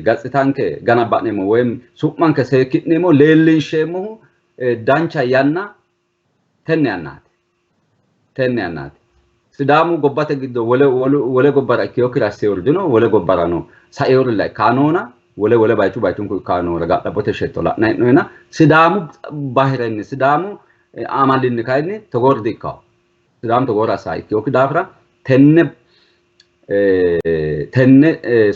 gatsitanke ganabba'neemmo woyim su'manke seekki'neemmo leellinsheemmohu dancha yanna tenne yannaati tenne yannaati sidaamu gobbate giddo wole wole gobbara ikkinokkiri assewori dino wole gobbarano saiyorilla ikkaa noona wole wole bayichu bayichunku ikkaa noora ga'labbote shetto la'nayi hee'noyina sidaamu bahirenni sidaamu amalinni kayinni togoori di''ikkawo sidaamu togoori assaa ikkinokki daafira tenne tenne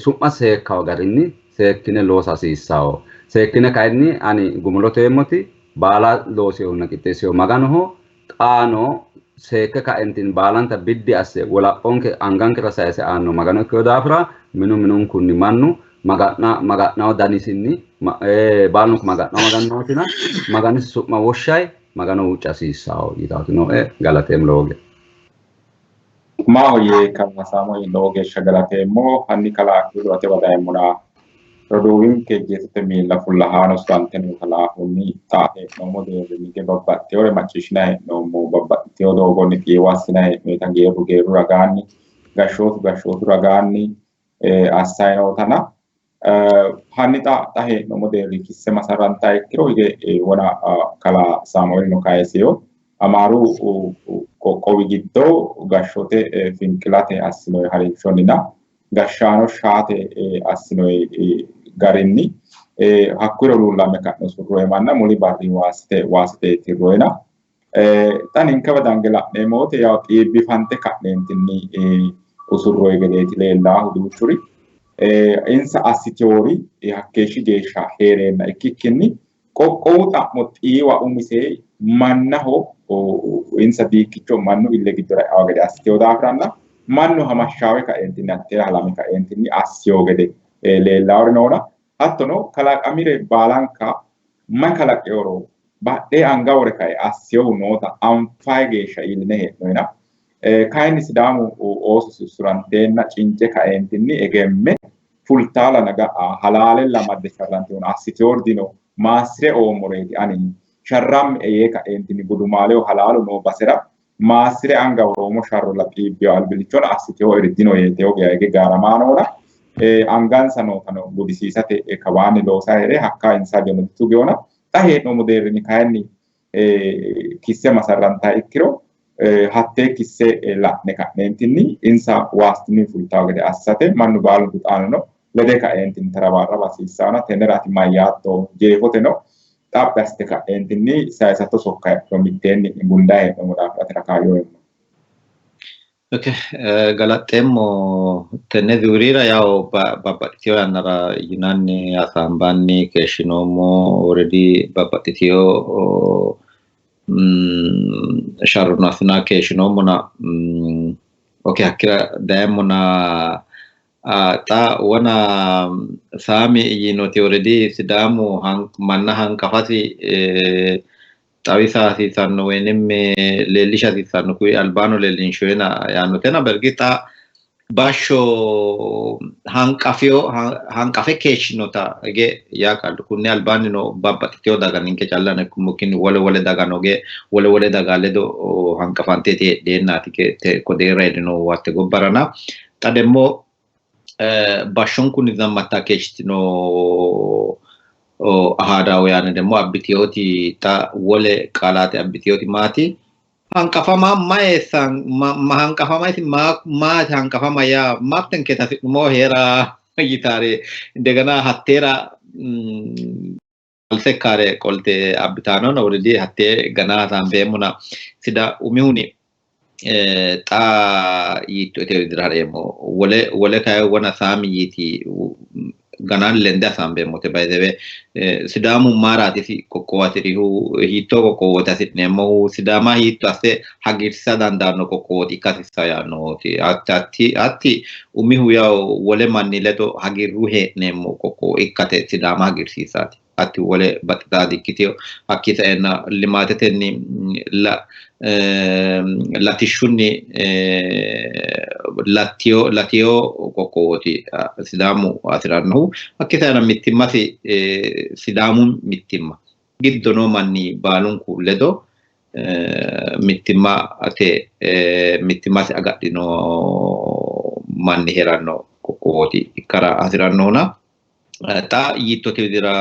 su'ma seekkawo garinni seekkine loosa hasiissawo seekkine kayinni ani gumulote yeemmoti baala loosehunna qixxeessehu maganoho xaano seekke kaentinni baalanta biddi asse wolaphonke angankera sayise aanno magano ikkino daafira minu minunkunni mannu maga'na maga'nawo danisinni baalunku maga'nawo maganootina maganisi su'ma woshshayi magano huucca hasiissawo yitaati nooe galateemmo lowo geeshsha. Maahoyye kalaa Saamueeli lowo geeshsha galateemmo. Hanni kalaa Aklilu atewa dayemmona roduuwinke ejjeettote miilla fullahaano sutante noota laahunni xa hee'noommo deerrinni hige babbaxxinore macciishshinanni hee'noommo. Babbaxxitewo doogonni xiiwo assinanni hee'noyita geerru geerru ragaanni gashshootu gashshootu ragaanni assayi nootana hanni xa xa hee'noommo deerri kisse masarrantaha ikkiro hige wona kalaa Saamueelino kayiseyo Amaaru qoqqowi giddo gashshoote finqilate assinoyi harinshonnina gashshaano shaate assinoyi garinni hakkuyira huluullamme ka'ne usurroyi manna muli barri waasite waasite tirroyina xa ninkewa dange la'neemmo wote yaw xiibbifante ka'neentinni usurroyi gedeeti leellaahu duuchuri insa assitewori hakkeeshshi geeshsha hee'reenna ikkikkinni qoqqowu xa'mo xiiwa umise mannaho insa diikkicho mannu ille giddora e'awo gede assitewo daafiranna mannu hamashshaawe kaeentinni hattera halame kaeentinni assiyo gede leellaawori noona hattono kalaqamire baalanka mayi kalaqeworo badhee anga wore kae assiyohu noota anfayi geeshsha iilline hee'noyina kayinni Sidaamu ooso sussuranteenna cince kaeentinni egemme fultaalana ga'a halaalella amadde sharrantewona assitewori dino maassire oommoreeti ani sharramme yee kaeentinni gudumaaleho halaalu noo basera maassire anga woroomo sharrolla xiibbiyo albillichona assitewo eri dino yee tewo geya hige gaaramaa noona Angansa nootano gudisiisate kawaanni loosa heere hakka insa hajono ditugewona xa hee'noommo deerrinni kayinni kisse masarrantaa ikkiro hattee kisse la'ne ka'neentinni insa waastinni fultawo gede assate mannu baalunku xaanano lede ka'eentinni tarabaarraba hasiissaana tennera ati mayyaatto jeefoteno xaphi assite ka'eentinni sayisatto sokka heedhuro mitteenni gundayi hee'noommo daafira atera kaayyo eemmo. Okay, galaxxeemmo tenne zuurira yawo babbaxxiteyo yannara yinanni hasaambanni keeshshinoommo already babbaxxiteyo sharrono assina keeshshinoommona okay hakkira dayemmona xa wona Saami yiinoti already Sidaamu manna hanqafasi xawisa hasiissanno woyinim leellisha hasiissanno kuyi albaano leellinshoyena yaannotena bergi xa bashsho hanqafiyo hanqafe keeshshinota hige yaa qallu kunni albaanni no babbaxxiteyo daga ninke callano ikkummokkinni wole wole daga no ge wole wole daga ledo hanqafanteeti heedheennaati ko deerra iillinohu hatte gobbarana xa demmo bashshonkunni zammatta keeshshitino ahaadaawuyaane demmo abbiteyooti xa wole qaalaate abbiteyooti maati hanqafama mayeessan ma hanqafama isi maati hanqafama yaa mabtenkeeti hasi'numo heera yitaare indegana hatteera alsekkaare qolte abbitaanona already hattee gana hasaambeemmona sida umihuni xa yiitto ite widira hareemmo wole wole kayi wona saami yiiti ganaan lende hasaambeemmote by the way Sidaamu maaraati isi qoqqowo hasi'rihu hiittoo qoqqowooti hasi'neemmohu Sidaama hiitto asse hagiirsiisa dandaanno qoqqowooti ikka hasiissa yaannohoti hatti hatti umihu yawo wole manni ledo hagiirru hee'neemmo qoqqowo ikkate Sidaama hagiirsiisaati. Hatti wole baxxitaa dikkitino hakkii saenna limaatetenni latishshunni lattiyo latiyo qoqqowooti Sidaamu hasi'rannohu hakkii saenna mittimmasi Sidaamu mittimma giddo noo manni baalunku ledo mittimmate mittimmasi agadhino manni hee'ranno qoqqowooti ikkara hasi'rannohuna xa yiittote widira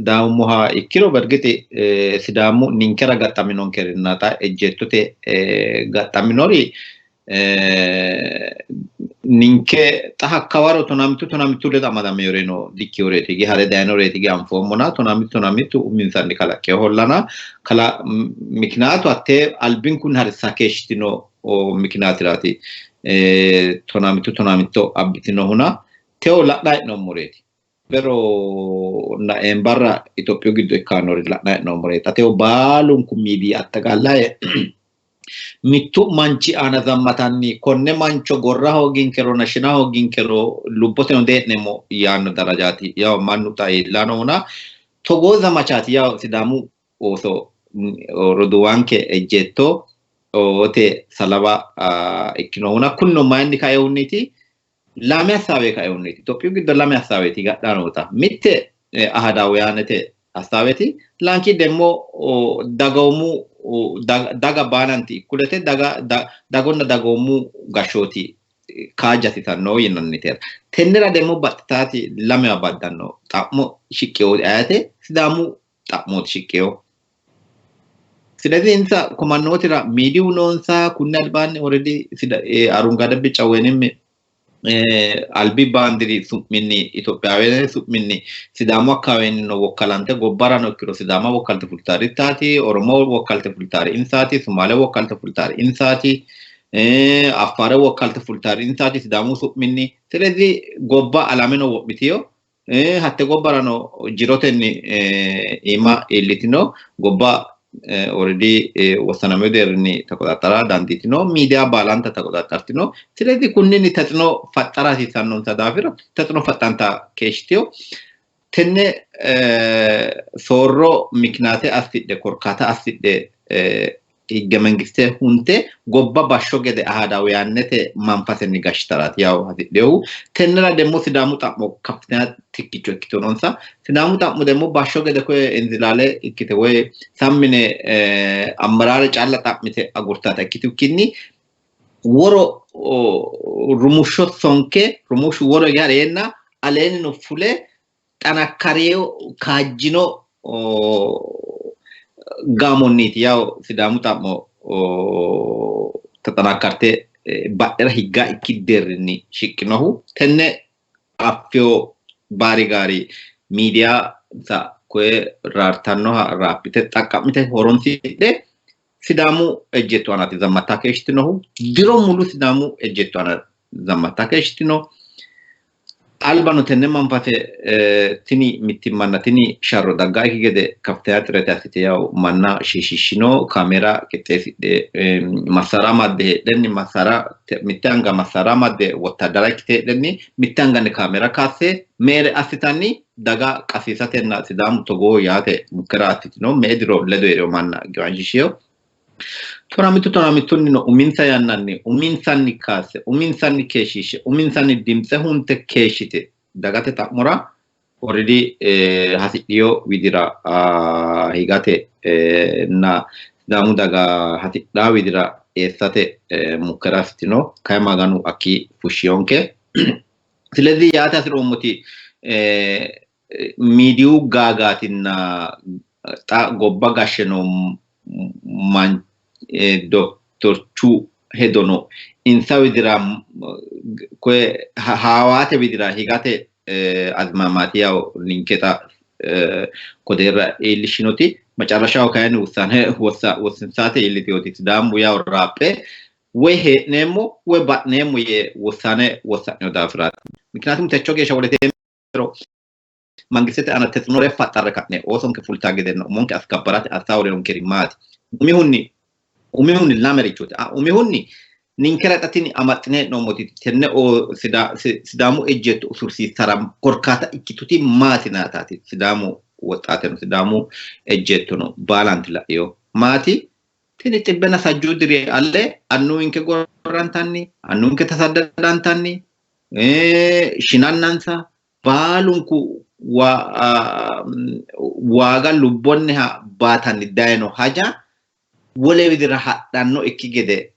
daawummoha ikkiro bergixi Sidaamu ninkera gaxxaminonkerinna xa ejjeettote gaxxaminori ninke xa hakkawaro tonamitu tonamitu ledo amadamewore no dikkiyoreeti gi hare dayinoreeti gi anfoommona tonamitu tonamitu uminsanni kalaqqe hollana kala mikinaatu hattee albinkunni harissa keeshshitino mikinaatiraati tonamitu tonamitto abbitinohuna teo la'nanni hee'noommoreeti. Bero na eembarra Itophiyu giddo ikkannori la'nanni hee'noommoreeti. Xa teo baalunku miidiyi attaqallaye mittu manchi aana zammatanni konne mancho gorra hooginkero shina hooginkero lubboteno dee'neemmo yaanno darajaati. Yawo mannu xa iillanohuna togoo zamachaati yawo Sidaamu ooso roduuwanke ejjeetto oote salawa ikkinohuna kunino mayinni kaehunniiti lame hasaawe kaehunniiti Itophiyu giddo lame hasaaweeti gadhanoota mitte ahadaawuyaanete hasaaweeti lanki demmo dagoomu daga baalanti ikkulete daga dagonna dagoomu gashshooti kaajjatitanno yinannitera tennera demmo baxxitaati lamewa baddanno xa'mo shiqqeyo ayate Sidaamu xa'mooti shiqqeyo ስለዚህ insa komannootira miidiyu noonsa kunni albaanni already arungade bica woyinim albi baandiri su'minni Itophiyaawe su'minni Sidaamu akkaweenni wokkalante gobbarano ikkiro Sidaama wokkalte fultaari ittaati Oromo wokkalte fultaari insaati Sumaale wokkalte fultaari insaati Affaare wokkalte fultaari insaati Sidaamu su'minni ስለዚህ gobba alameno wo'mitiyo hatte gobbarano jirotenni iima iillitino gobba already wossanamino deerrinni ተቆጣጠራ dandiitino miidiya baalanta ተቆጣጠርtino ስለዚህ kunninni taxino faxxara hasiissannonsa daafira taxino faxxanta keeshshitiyo tenne soorro mikinaate assidhe korkaata assidhe higge mangiste hunte gobba bashsho gede ahadaawuyaannete manfasenni gashshitaraati yawo hasidhehu tennera demmo Sidaamu xa'mo kafitina tikkicho ikkitinonsa Sidaamu xa'mo demmo bashsho gede koye inzilaale ikkite woy sammine ammaraare calla xa'mite agurtata ikkitukkinni woro Rumushsho sonke rumushshu woro yareenna aleennino fule xanakkareyo kaajjino gaamonniiti yawo Sidaamu xa'mo taxanakkarte badhera higga ikki deerrinni shiqqinohu. Tenne affeyo baarigaari miidiyansa koye raartannoha raaphite xaqqa'mite horonsidhe Sidaamu ejjeetto aanaati zammatta keeshshitinohu. Diro mulu Sidaamu ejjeetto aana zammatta keeshshitino. Albano tenne manfase tini mittimmanna tini sharro dagga ikki gede kaftaya xirete assite yawo manna shiishishshino kameera qixxeessidhe massara amadde heedhenni massara mitte anga massara amadde wottaddara ikkite heedhenni mitte anganni kameera kaasse meere assitanni daga qasiisatenna Sidaamu togoo yaate mukkera assitino me''e diro ledo hee'reyo manna giwanshiishsheyo. 15 15nni uminsa yannanni uminsanni kaasse uminsanni keeshshiishshe uminsanni dimtse hunte keeshshite dagate xa'mora already hasidhiyo widira higate na Sidaamu daga hasidhaa widira eessate mukkera assitino. Kayi Maganu akki fushshiyonke. Silezi yaate hasi'roommoti miidiyu gaagaatinna xa gobba gashshe noo doktorchu hedono insa widira koye haawaate widira higate azmaamaati yawo ninke xa kodeerra iillishshinoti. Macarashaho kayinni wussane wossinsaate iillitiyoti Sidaamu yawo raaphe woy hee'neemmo woy ba'neemmo yee wussane wossa'nino daafiraati. Miknaatum techo geeshsha woleteemmero mangistete aana tetsinore faxxarre ka'ne oosonke fultaa gedenna umonke askabbarate assa horeyonkeri maati? Umihunni lamerichooti. Umihunni ninkera xa tini amaxxine hee'noommoti tenne Sidaamu ejjeetto usursiissara korkaata ikkituti maati naataati? Sidaamu woxxaateno Sidaamu ejjeettono baalanti la'eyo maati? Tini xibbenna sajjuu diri alle annuwinke gorrantanni, annuwinke tasaddadantanni, shinannansa baalunku waaga lubbonniha baatanni dayino haja wole widira hadhanno ikki gede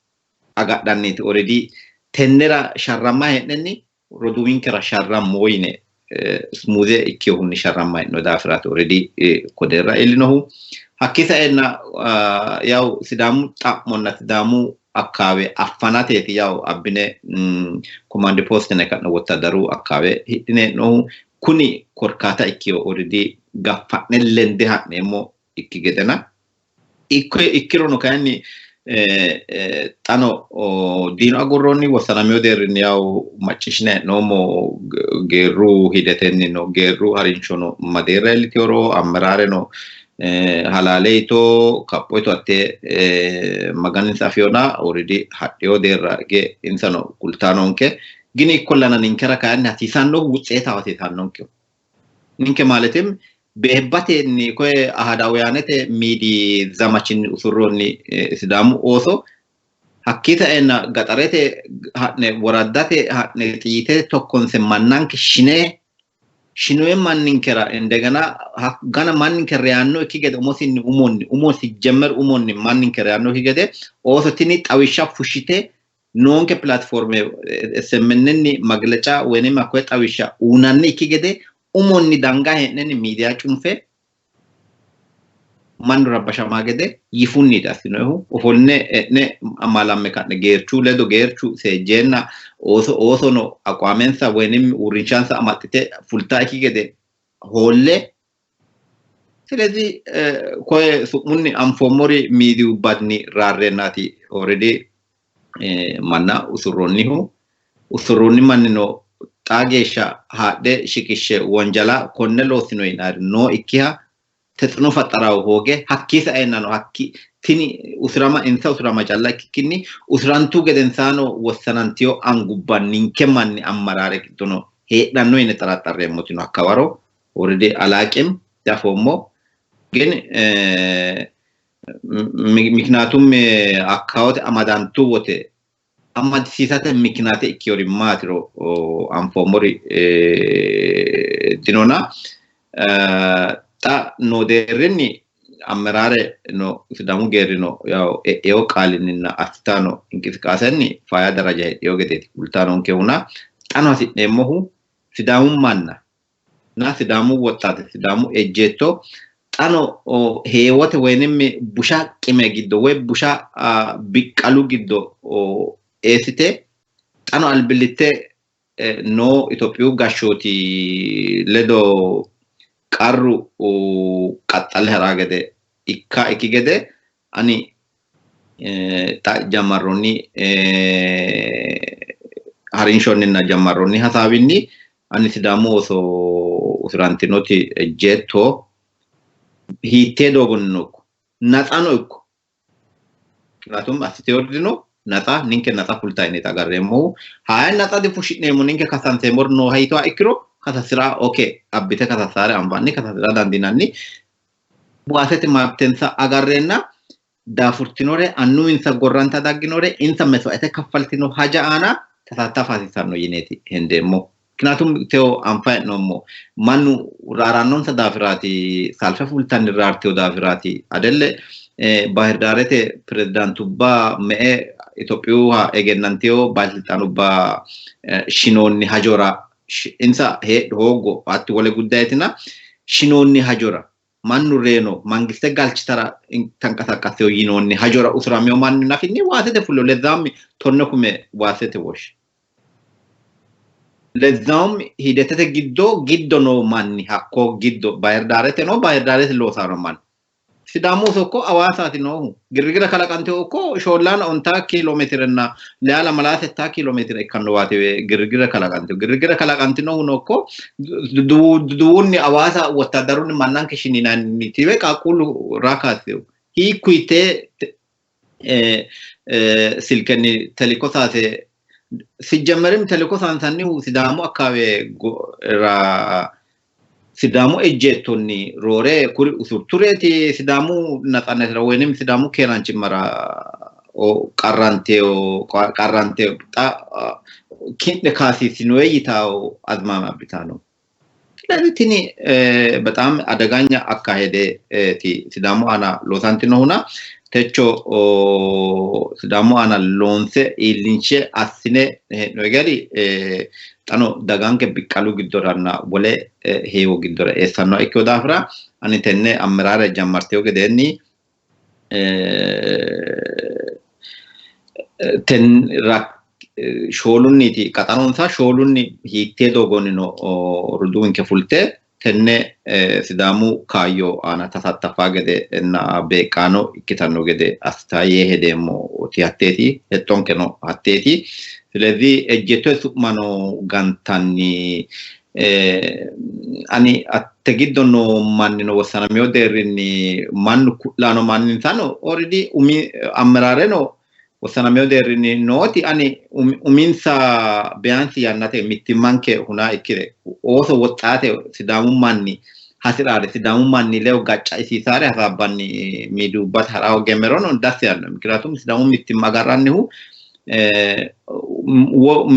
agadhanniiti. Already tennera sharramma hee'nenni roduuwinkera sharrammo yine smuuze ikkinohunni sharramma hee'no daafiraati already kodeerra iillinohu. Hakkii saenna yawu Sidaamu xa'monna Sidaamu akkaawe affanateeti yawu abbine command post ne ka'ne wottadaru akkaawe hidhine hee'nohu. Kuni korkaata ikkiyo already gaffa'ne lende ha'neemmo ikki gedena. Ikkirono kayinni xano diino agurroonni wossanamiyo deerrinni yawu macciishshine hee'noommo geerru hidetenni no geerru harinshono madeerra iillitiyoro ammeraareno halaale yito kapho yito hatte maganinsa afiyona already hadhiyo deerra ge insano kultanonke. Gini ikkollana ninkera kayinni hasiisannohu wuxeetaho hasiisannonkehu. Ninke maaletim beebbatenni koye ahadawiyaanete miidi zamachinni usurroonni Sidaamu ooso hakkii saenna gaxarete ha'ne woraddate ha'ne xiite tokkonse mannanke shine shinoye manninkera indegana gana manninke reyanno ikki gede umosinni umonni umosi jemmer umonni manninke reyanno ikki gede ooso tini xawishsha fushshite noonke platforme SMNni magleca woynim hakkoye xawishsha uunanni ikki gede umonni danga hee'nenni miidiya cunfe mannu rabbashamaa gede yifunniiti assinohu. Ofolline e'ne amaalamme ka'ne geerchu ledo geerchu seejjeenna ooso oosono aqwaamensa woynim uurrinshansa amaxxite fultaa ikki gede hoolle. Silezi koye su'munni anfoommori miidiyubbanni raarreennaati already manna usurroonnihu. Usurroonni mannino xaa geeshsha haadhe shiqishshe wonjala konne loossino yinanniri noo ikkiha tetsino faxxaraho hooge hakkii saeennano hakki tini usurama insa usurama calla ikkikkinni usurantu gedensaano wossanantiyo angubba ninke manni ammaraare giddono heedhanno yine xaraxxarreemmotino hakkawaro already alaaqim diafoommo. Gin miknaatum akkawote amadantu wote amadisiisate mikinaate ikkiyori maatiro anfoommori dinona. Xa noo deerrinni Ammeraare no Sidaamu geerrino yaw e'eo qaalinninna assitano inqisiqaasenni faaya daraja heedhino gedeeti kultanonkehuna xano hasi'neemmohu Sidaamu manna na Sidaamu woxxaate Sidaamu ejjeetto xano heewote woyinimmi busha qime giddo woy busha biqqalu giddo eessite xano albillitte noo Itophiyu gashshooti ledo qarru qaxxale hara gede ikka ikki gede ani xa jammarroonni harinshonninna jammarroonni hasaawinni ani Sidaamu ooso usurantinoti ejjeetto hiittee doogonnino ikko naxano ikko ምክንያቱም assiteewori naxa ninke naxa fulta yineeti agarreemmohu hayi naxa difushi'neemmo ninke kasanseemmori nooha yitoha ikkiro kasasira okay abbite kasasaare anfanni kasasira dandiinanni waasete mabtensa agarreenna daafurtinore annuwinsa gorranta dagginore insa meswaete kaffaltino haja aana tasattafa hasiissanno yineeti hendeemmo. ምክንያቱም teo anfa hee'noommo mannu raarannonsa daafiraati salfe fultanni raarteyo daafiraati adelle Bahirdaarete pirezidaantubba me'e Itophiyuha egennanteyo baalsilxaanubba shinoonni hajora insa heedhu hooggo hatti wole guddayetina shinoonni hajora mannu reeno mangiste galchitara tanqasaqqasseyo yinoonni hajora usurameyo manni nafinni waasete fullo lezaammi 10,000 waasete woshshe ለዛውም ሂደተተ giddo giddo noo manni hakko giddo Bahirdaarete no Bahirdaarete loosano manni Sidaamu ooso ikko Hawaasaati noohu girrigira kalaqanteyo ikko shoolaana ontaa kiiloomeetirenna leyaa lamala settaa kiiloomeetire ikkannowaati girrigira kalaqanteyo girrigira kalaqantinohuno ikko duduwunni Hawaasa wottadarunni mannanke shininannitiwe qaaqquullu raakaatseyo hiikkuyite silkenni teliko saate ሲጀመርም ተልእኮ ሳንሳኒሁ ሲዳሙ አካባቢ ሲዳሙ ejjeettonni roore kuri usurtureeti ሲዳሙ ነጻነትራ ወይንም ሲዳሙ keeraanchimmara qarranteyo qarranteyo xa ki'ne kaasiissinoye yitawo azmaama abbitano. ስለዚህ tini በጣም አደጋኛ አካሄዴቲ ሲዳሙ aana loosantinohuna techo Sidaamu aana loonse iillinshe assine hee'noyi gari xano daganke biqqalu giddoranna wole heewo giddora eessannoha ikkino daafira ani tenne ammeraare jammarteyo gedeenni shoolunniti qaxanonsa shoolunni hiittee doogonnino roduuwinke fulte tenne Sidaamu kaayyo aana tasattafaa gede na beeqqaano ikkitanno gede assita yee hedeemmoti hatteeti hexxonkeno hatteeti. ስለዚህ ejjeettote su'mano gantanni ani atte giddo noo mannino wossanameyo deerrinni mannu ku'lano manninsano already umi ammeraareno wossanameyo deerrinni nooti ani uminsa biyaansi yannate mittimmanke huna ikkire ooso woxxaate Sidaamu manni hasi'raare Sidaamu manni ledo gaccaisiisaare hasaabbanni miidiubbate hara hoogeemmerono dassi yaanno. ምክንያቱም Sidaamu mittimma agarrannihu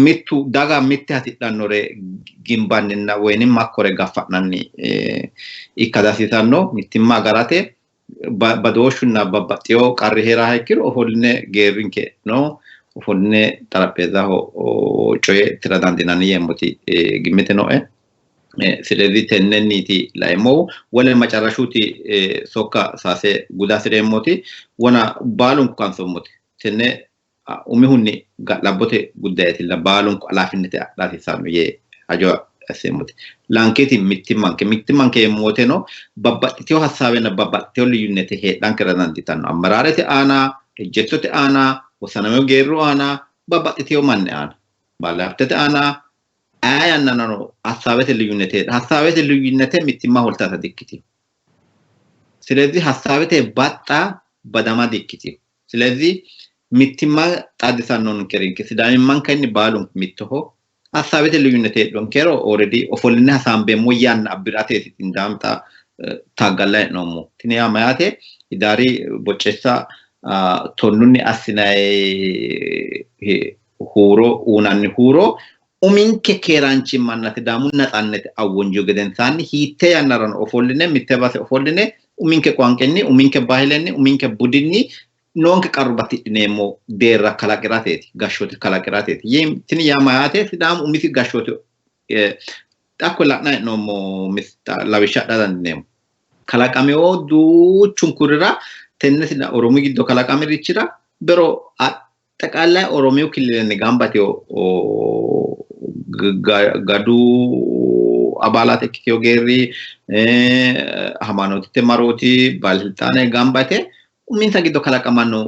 mittu daga mitte hasidhannore gimbanninna woyinim hakkore gaffa'nanni ikka dihasiisanno. Mittimma agarate badooshshunna babbaxxeyo qarri heeraha ikkiro ofolline geerrinke no ofolline xarapheezzaho coye tira dandiinanni yeemmoti gimmite nooe. ስለዚህ tennenniiti laeemmohu wole macarashuuti sokka sase guda hasireemmoti wona baalunku kansoommoti tenne umihunni ga'labbote guddayeetilla baalunku alaafinnete adha hasiissanno yee hajo asseemmoti. Lanketi mittimmanke mittimmanke yeemmoteno babbaxxiteyo hassaawenna babbaxxiteyo liyyunnete heedhankera dandiitanno ammaraarete aana ejjettote aana wossanameyo geerru aana babbaxxiteyo manni aana baalahaftete aana aye yannarano hassaawete liyyunnete hassaawete liyyunnete mittimma hooltata dikkitino. ስለዚህ hassaawete baxxa badama dikkitino. ስለዚህ mittimma xaadisannonkerinke sidaamimmankenni baalunku mittoho hassaawete liyyunnete heedhonkero already ofolline hasaambeemmo yanna abbirateeti xindaamxa taaggalla hee'noommo. Tini yaa mayyaate Hidaari bocceessa tonnunni assinayi huuro uunanni huuro uminke keeraanchimmanna Sidaamu naxannete awwonjiyo gedensaanni hiittee yannarano ofolline mitte base ofolline Uminke qoanqenni, uminke bahilenni, uminke budinni noonke qarrubba tidhineemmo deerra kalaqirateeti, gashshoote kalaqirateeti. Tini yaa mayyaate? Sidaamu umisi gashshoote xakko la'nanni hee'noommo lawishsha adha dandiineemmo. Kalaqamewo duuchunkurira tenne Oromiyu giddo kalaqamirichira bero axxaqaalaye Oromiyu killilenni gamba yitewo gadu abaalaate ikkitewo geerri, hamaanootite marooti, baalesilxaane gamba yite uminsa giddo kalaqamanno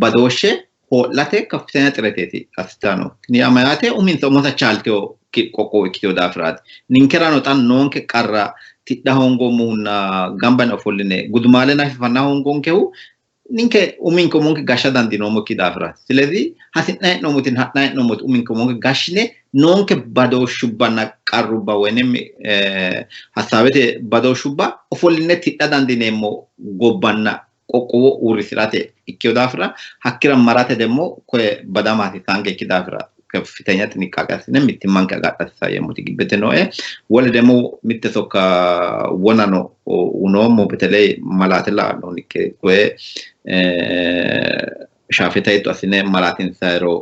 badooshshe hoo'late kaffitenya xireteeti assitanno. Tini yaa mayyaate? Uminsa umonsa chaaltewo qoqqowo ikkitewo daafiraati. Ninkerano xa noonke qarra tidha hoongoommohunna gamba yine ofolline gudumaale nafa fanna hoongonkehu ninke uminke umonke gashsha dandiinoommokki daafiraati. Silezi hasi'nanni hee'noommoti ha'nanni hee'noommoti uminke umonke gashshine noonke badooshshubbanna qarrubba woynim hasaawete badooshshubba ofolline tidha dandiineemmo gobbanna qoqqowo uurrisirate ikkewo daafira hakkira marate demmo koye badama hasiisaankekki daafira ከፍተኛ ጥንቃቄ አስነ mittimmanke agadha hasiisaayeemmoti gibbete nooe. Wole ደግሞ mitte sokka wonano unoommo በተለይ malaate la'annohunni koye shaafeta hitto assine malaatinsayiro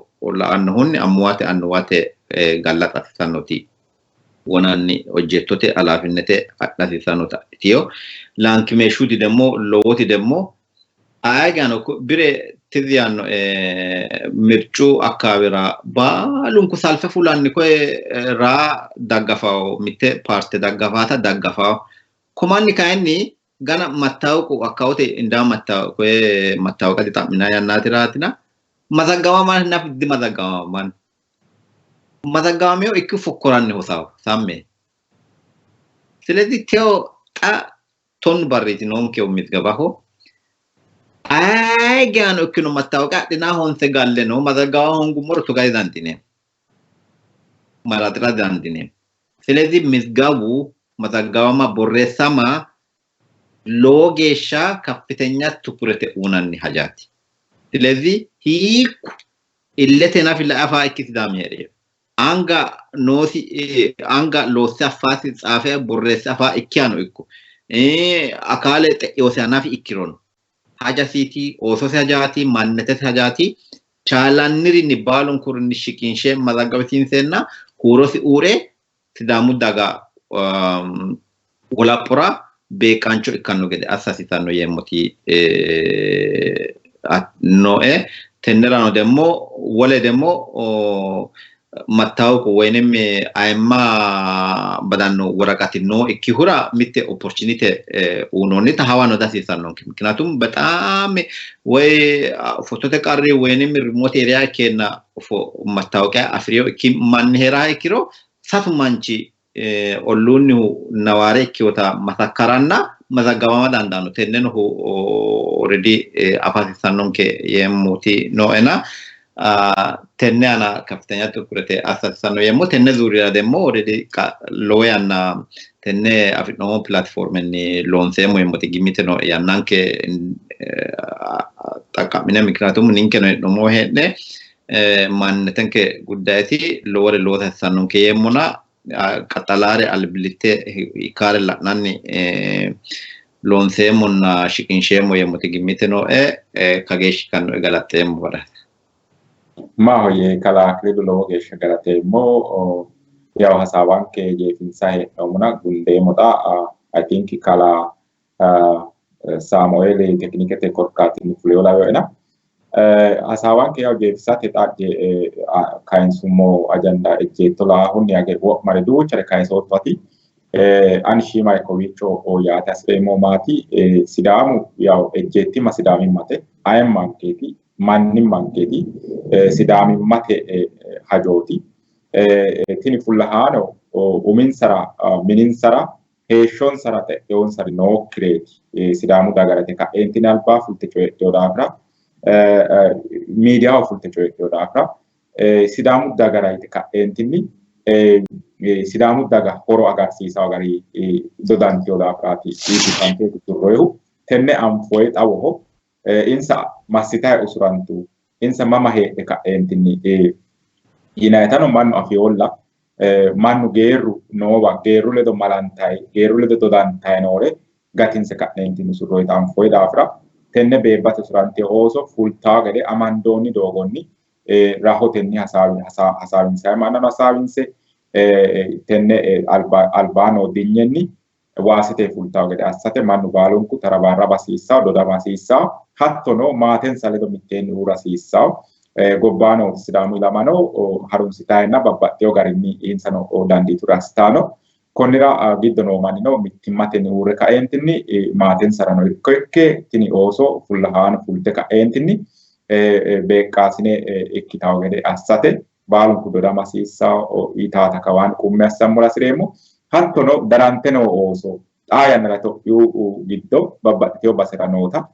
la'annohunni ammuwate annuwate gallaxa hasiissannoti wonanni hojjettote alaafinnete adha hasiissannota itiyo. Laankimeeshshuti ደግሞ lowoti ደግሞ ayegano bire tizz yaannoe mircu akkaawira baalunku salfe fulanni koye raa daggafawo mitte paarte daggafaata daggafawo komanni kayinni gana mattawoqu akkawote indaa koye mattawoqa dixa'minanni yannaatiratina mazaggawama nafi dimazaggawama mannu mazaggawamewo ikki fokkoranni hosawo samme. Silezi tewo xa tonnu barriiti noonkehu mizgabaho ayegano ikkino mattawoqa adhina honse galle no mazaggawa hoongummoro tuga didandiineemmo, maraxira didandiineemmo. Silezi mizgabu mazaggawama borreessama lowo geeshsha kaffitenya tukurete uunanni hajaati. Silezi hiikku illete nafi lae afaa ikki Sidaami hee'reero anga noosi anga loosse affaasi tsaafe borreesse afaa ikkihano ikko akaale xe'iyooseha nafi ikkirono hajasiiti, oosose hajaati, mannetese hajaati, chaalannirinni baalunkurinni shiqinshe mazaggabisiinseenna huurosi uure Sidaamu daga wolaphora beeqqaancho ikkanno gede assa hasiisanno yeemmoti nooe. Tennerano demmo wole demmo mattawoqu woynim ayimma badanno woraqati noo ikkihura mitte opportunite uyinoonnita hawano dihasiissannonke. Mikinatum በጣም ወይ fotote qarri woynim remote area ikkeenna mattawoqiya afi'reyo ikki manni heeraha ikkiro sasu manchi olluunnihu nawaare ikkewota masakkaranna mazaggawama dandaanno. Tenneno already afa hasiissannonke yeemmoti nooena tenne aana kaffitenya tukurete assa hasiissanno yeemmo. Tenne zuurira demmo already lowo yanna tenne afi'noommo pilaatifoormenni loonseemmo yeemmoti gimmite nooe. Yannanke xaqqa'mine mikinatum ninkeno hee'noommo hee'ne mannetenke guddayti lowore loosa hasiissannonke yeemmona qaxxalaare albillitte ikkaare la'nanni loonseemmonna shiqinsheemmo yeemmoti gimmite nooe. Kageeshshi kannoe galaxxeemmo badhate. Maahoyye kalaa Akililu lowo geeshsha galateemmo. Yaw hasaawanke jeefinsa hee'noommona gundeemmo xa I think kalaa Saamueeli tekinikete korkaatinni fuleyo laweena. Hasaawanke yaw jeefisate xa kayinsummo ajanda ejjeetto laahunni age wo'mare duuchare kayisootto ati. Ani shiimare kowiicho yaate hasireemmo maati Sidaamu yaw ejjeettimma sidaamimmate ayimmankeeti mannimmankeeti sidaamimmate hajooti. Tini fullahaano uminsara mininsara heeshshonsara xe'eonsari nookkireeti Sidaamu dagarate ka'eentini albaa fulte coyidhino daafira miidiyaho fulte coyidhino daafira Sidaamu dagara yite ka'eentinni Sidaamu daga horo agarsiisawo gari dodantino daafiraati iibbitanteeti durroyihu. Tenne anfoyi xawoho insa massitayi usurantu insa mama heedhe ka'eentinni yinayitano mannu afeyolla mannu geerru noowa geerru ledo malantayi geerru ledo dodantayi noore Gatinse ka'neentinni usurroyita anfoyi daafira tenne beebbate usurante ooso fultawo gede amandoonni doogonni rahotenni hasaawinsayi mannano hasaawinse tenne albaa noo dinyenni waasete fultawo gede assate mannu baalunku tarabaarraba hasiissawo, dodama hasiissawo, hattono maatensa ledo mitteenni uurra hasiissawo. Gobbaano Sidaamu ilamano harunsitayenna babbaxxewo garinni insano dandiiture assitaano. Konnira giddo noo mannino mittimmatenni uurre kaeentinni maatensarano irko ikke tini ooso fullahaano fulte kaeentinni beeqqaasine ikkitawo gede assate baalunku dodama hasiissawo yitaata kawaanni qummi assammora hasireemmo. Hattono darante noo ooso xaa yannara Itophiyu giddo babbaxxitewo basera noota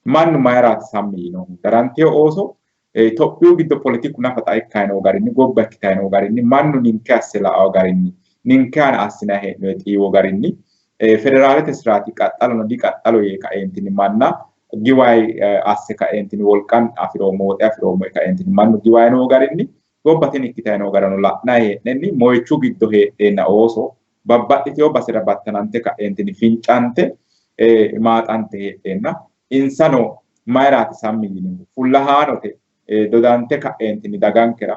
mannu mayiraati sammi yiinohu? Darantewo ooso Itophiyu giddo politiku nafa xa ikkayi noo garinni gobba ikkitayi noo garinni mannu ninke asse la'awo garinni ninke aana assinayi hee'noyi xiiwo garinni federaalete siraati qaxxalono diqaxxalo yee kaeentinni manna giwayi asse kaeentinni wolqan afiroommo woxe afiroommo yee kaeentinni mannu giwayi noo garinni gobba tini ikkitayi noo garano la'nayi hee'nenni moyichu giddo heedheenna ooso babbaxxitewo basera battanante ka'eentinni fincante maaxante heedheenna insano mayiraati sammi yinihu? Fullahaanote dodante ka'eentinni dagankera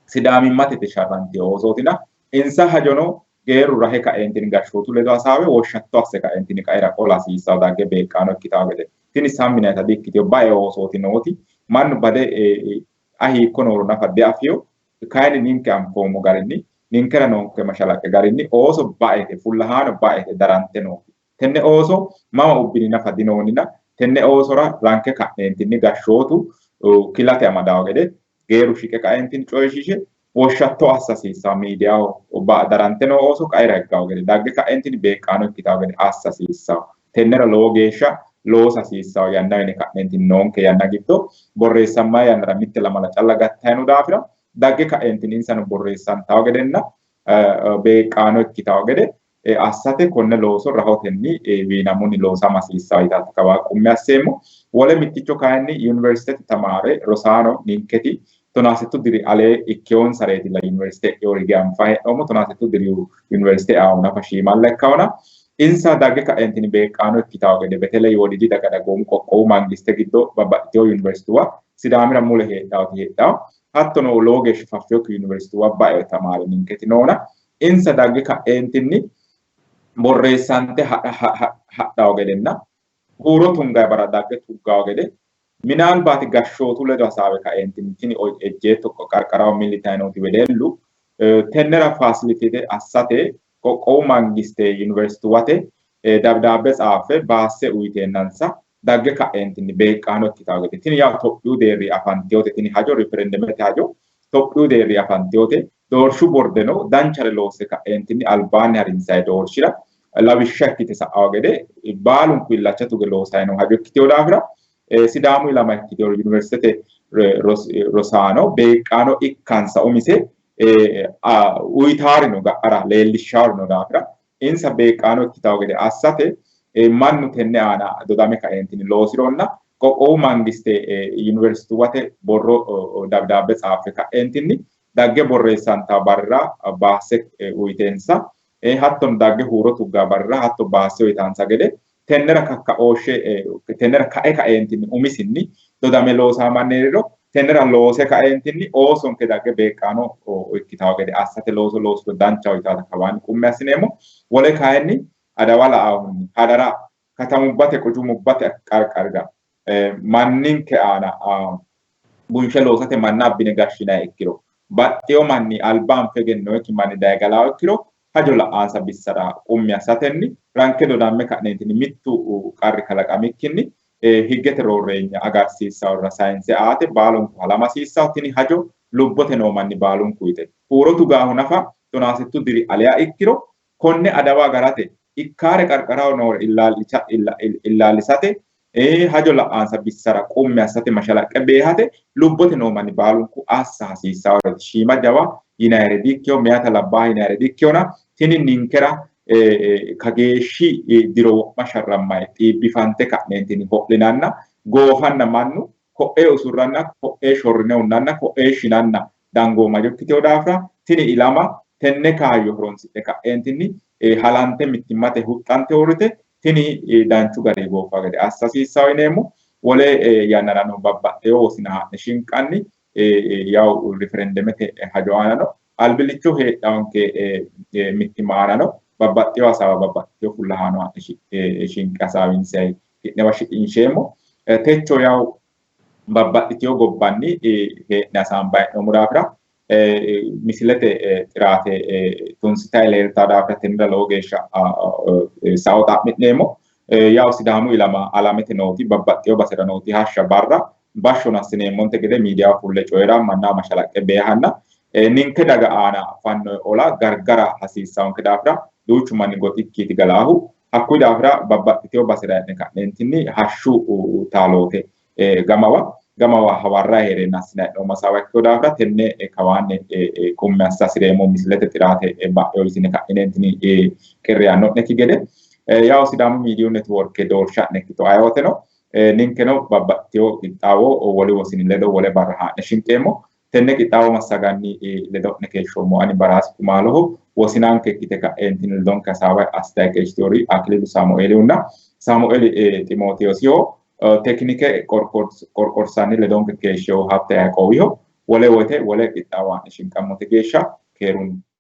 sidaamimmate sharrantino oosootina insa hajono geerru rahe ka'eentinni gashshootu ledo hasaawe woshshatto asse ka'eentinni qaera qola hasiissawo dagge beeqqaano ikkitawo gede tini sammi yinayita di''ikkitino bae oosooti nooti mannu bade a hiikko nooro nafa diafiyo kayinni ninke anfoommo garinni ninkera noonke mashalaqqe garinni ooso baete fullahaano baete darante nooti tenne ooso mama ubbini nafa dinoonnina tenne oosora ranke ka'neentinni gashshootu kilate amadawo gede geeru shiqe kaeentinni coyishiishe woshshatto assa hasiissawo miidiyaho darante noo ooso qaera higgawo gede dagge ka'eentinni beeqqaano ikkitawo gede assa hasiissawo tennera lowo geeshsha loosa hasiissawo yanna yine ka'neentinni noonke yanna giddo borreessammayi yannara mitte lamala calla gattayi no daafira dagge ka'eentinni insano borreessantawo gedenna beeqqaano ikkitawo gede assate konne looso rahotenni wiinamunni loosama hasiissawo yitaata kawaa qummi asseemmo. Wole mitticho kayinni yuniversitete tamaare rosaano ninketi 17 diri alee ikkewonsareeti la yuniversite e'eori hige anfayi hee'noommo 17 diri yuniversite eahu nafa shiimalla ikkawona insa dagge ka'eentinni beeqqaano ikkitawo gede beteley wodiidi daga dagoomu qoqqowu mangiste giddo babbaxxitewo yuniversituwa Sidaamira mule heedhawoti heedhawo hattono lowo geeshsha faffeyokki yuniversituwa bae tamaare ninketi noona insa dagge ka'eentinni borreessante hadhawo gedenna huuro tungayi bara dagge tuggawo gede minaalbaati gashshootu ledo hasaawe kaeentinni tini ejjeetto qarqaraho milli nooti wedellu tennera fasiliteete assate qoqqowu mangiste yuniversituwate dabdaabbe tsaaffe baasse uyiteennansa dagge ka'eentinni beeqqaano ikkitawo gede tini yaw Tophiyu deerri afanteyote tini hajo riferendemete hajo Tophiyu deerri afanteyote doorshu bordeno danchare loosse ka'eentinni albaanni harinsayi doorshira lawishsha ikkite sa'awo gede baalunku illacha tuge loosayi noo hajo ikkiteyo daafira Sidaamu ilama ikkiteyo yuniversitete rosaano beeqqaano ikkansa umise uyitaarino ga'ara leellishshaarino daafira insa beeqqaano ikkitawo gede assate mannu tenne aana dodame kaeentinni loosironna qoqqowu mangiste yuniversituwate borro dabdaabbe tsaaffe ka'eentinni dagge borreessanta barra baasse uyitensa hattono dagge huuro tugga barra hatto baasse uyitansa gede tennera kakkaooshshe tennera kae kaeentinni umisinni dodame loosamanneeriro tennera loose kaeentinni oosonke dagge beeqqaano ikkitawo gede assate looso loosiro danchaho yitaata kawaanni qummi assineemmo. Wole kayinni adawa la'ahunni hadara katamubbate quchumubbate qarqarira manninke aana bunshe loosate manna abbine gashshinayi ikkiro baxxeyo manni alba anfe egennoyikki manni daye galaawo ikkiro hajo la'ansa bissara qummi assatenni ranke dodamme ka'neentinni mittu qarri kalaqamikkinni higgete roorreenya agarsiissahura sayinse aate baalunku halama hasiissaho. Tini hajo lubbote noo manni baalunku yite huuro tugaahu nafa 17 diri aliya ikkiro konne adawa agarate ikkaare qarqaraho noore illaallisate hajo la'ansa bissara qummi assate mashalaqqe beehate lubbote noo manni baalunku assa hasiissahoreeti. Shiima jawa yinayire diikkiyo meyata labbaaha yinayire diikkiyona tini ninkera kageeshshi diro wo'ma sharrammayi xiibbifante ka'neentinni ho'linanna goofanna mannu ko'ee usurranna ko'ee shorrine hunnanna ko'ee shinanna dangooma hajo ikkiteyo daafira tini ilama tenne kaayyo horonsidhe ka'eentinni halante mittimmate huxxante uurrite Tini danchu gari goofa gede assa hasiissawo yineemmo. Wole yannarano babbaxxewo wosina haa'ne shinqanni yawu riferendemete hajo aanano albillicho heedhawonke mittimma aanano babbaxxewo hasaawa babbaxxewo fullahaano haa'ne shinqe hasaawinsayi ki'newa shiqinsheemmo. Techo yawu babbaxxitewo gobbanni hee'ne hasaambayi hee'noommo daafira misilete xiraate tunsitayi leeltawo daafira tennera lowo geeshsha sao xa'mi'neemmo. Yawu Sidaamu ilama alamete nooti babbaxxewo basera nooti hashsha barra bashshono assineemmonte gede miidiyaho fulle coyi'ra mannaho mashalaqqe beehanna ninke daga aana fannoyi ola gargara hasiissawonke daafira duuchu manni goxikkiiti galaahu. Hakkuyi daafira babbaxxitewo basera hee'ne ka'neentinni hashshu taaloote gamawa gamawa hawarra hee'reenna assinanni hee'noommo hasaawa ikkino daafira tenne kawaanni qummi assa hasireemmo misilete xiraate ba'ewo yitine ka'ineentinni qirriyanno'nekki gede. Yawu Sidaamu Miidiyu Networke doorsha'ne ikkito ayeewoteno ninkeno babbaxxitewo qixxaawo wole wosini ledo wole barra haa'ne shinqeemmo. Tenne qixxaawo massaganni ledo'ne keeshshoommo ani Baraasi Kumaaloho wosinanke ikkite ka'eentinni ledonke hasaawa assitayi keeshshiteewori Akililu Saamueelihunna Saamueeli Ximootewoosiho tekinike qorqorsanni ledonke keeshshewo Habte Yaiqoowiho. Wole woyte wole qixxaawo haa'ne shinqammote geeshsha keerunni.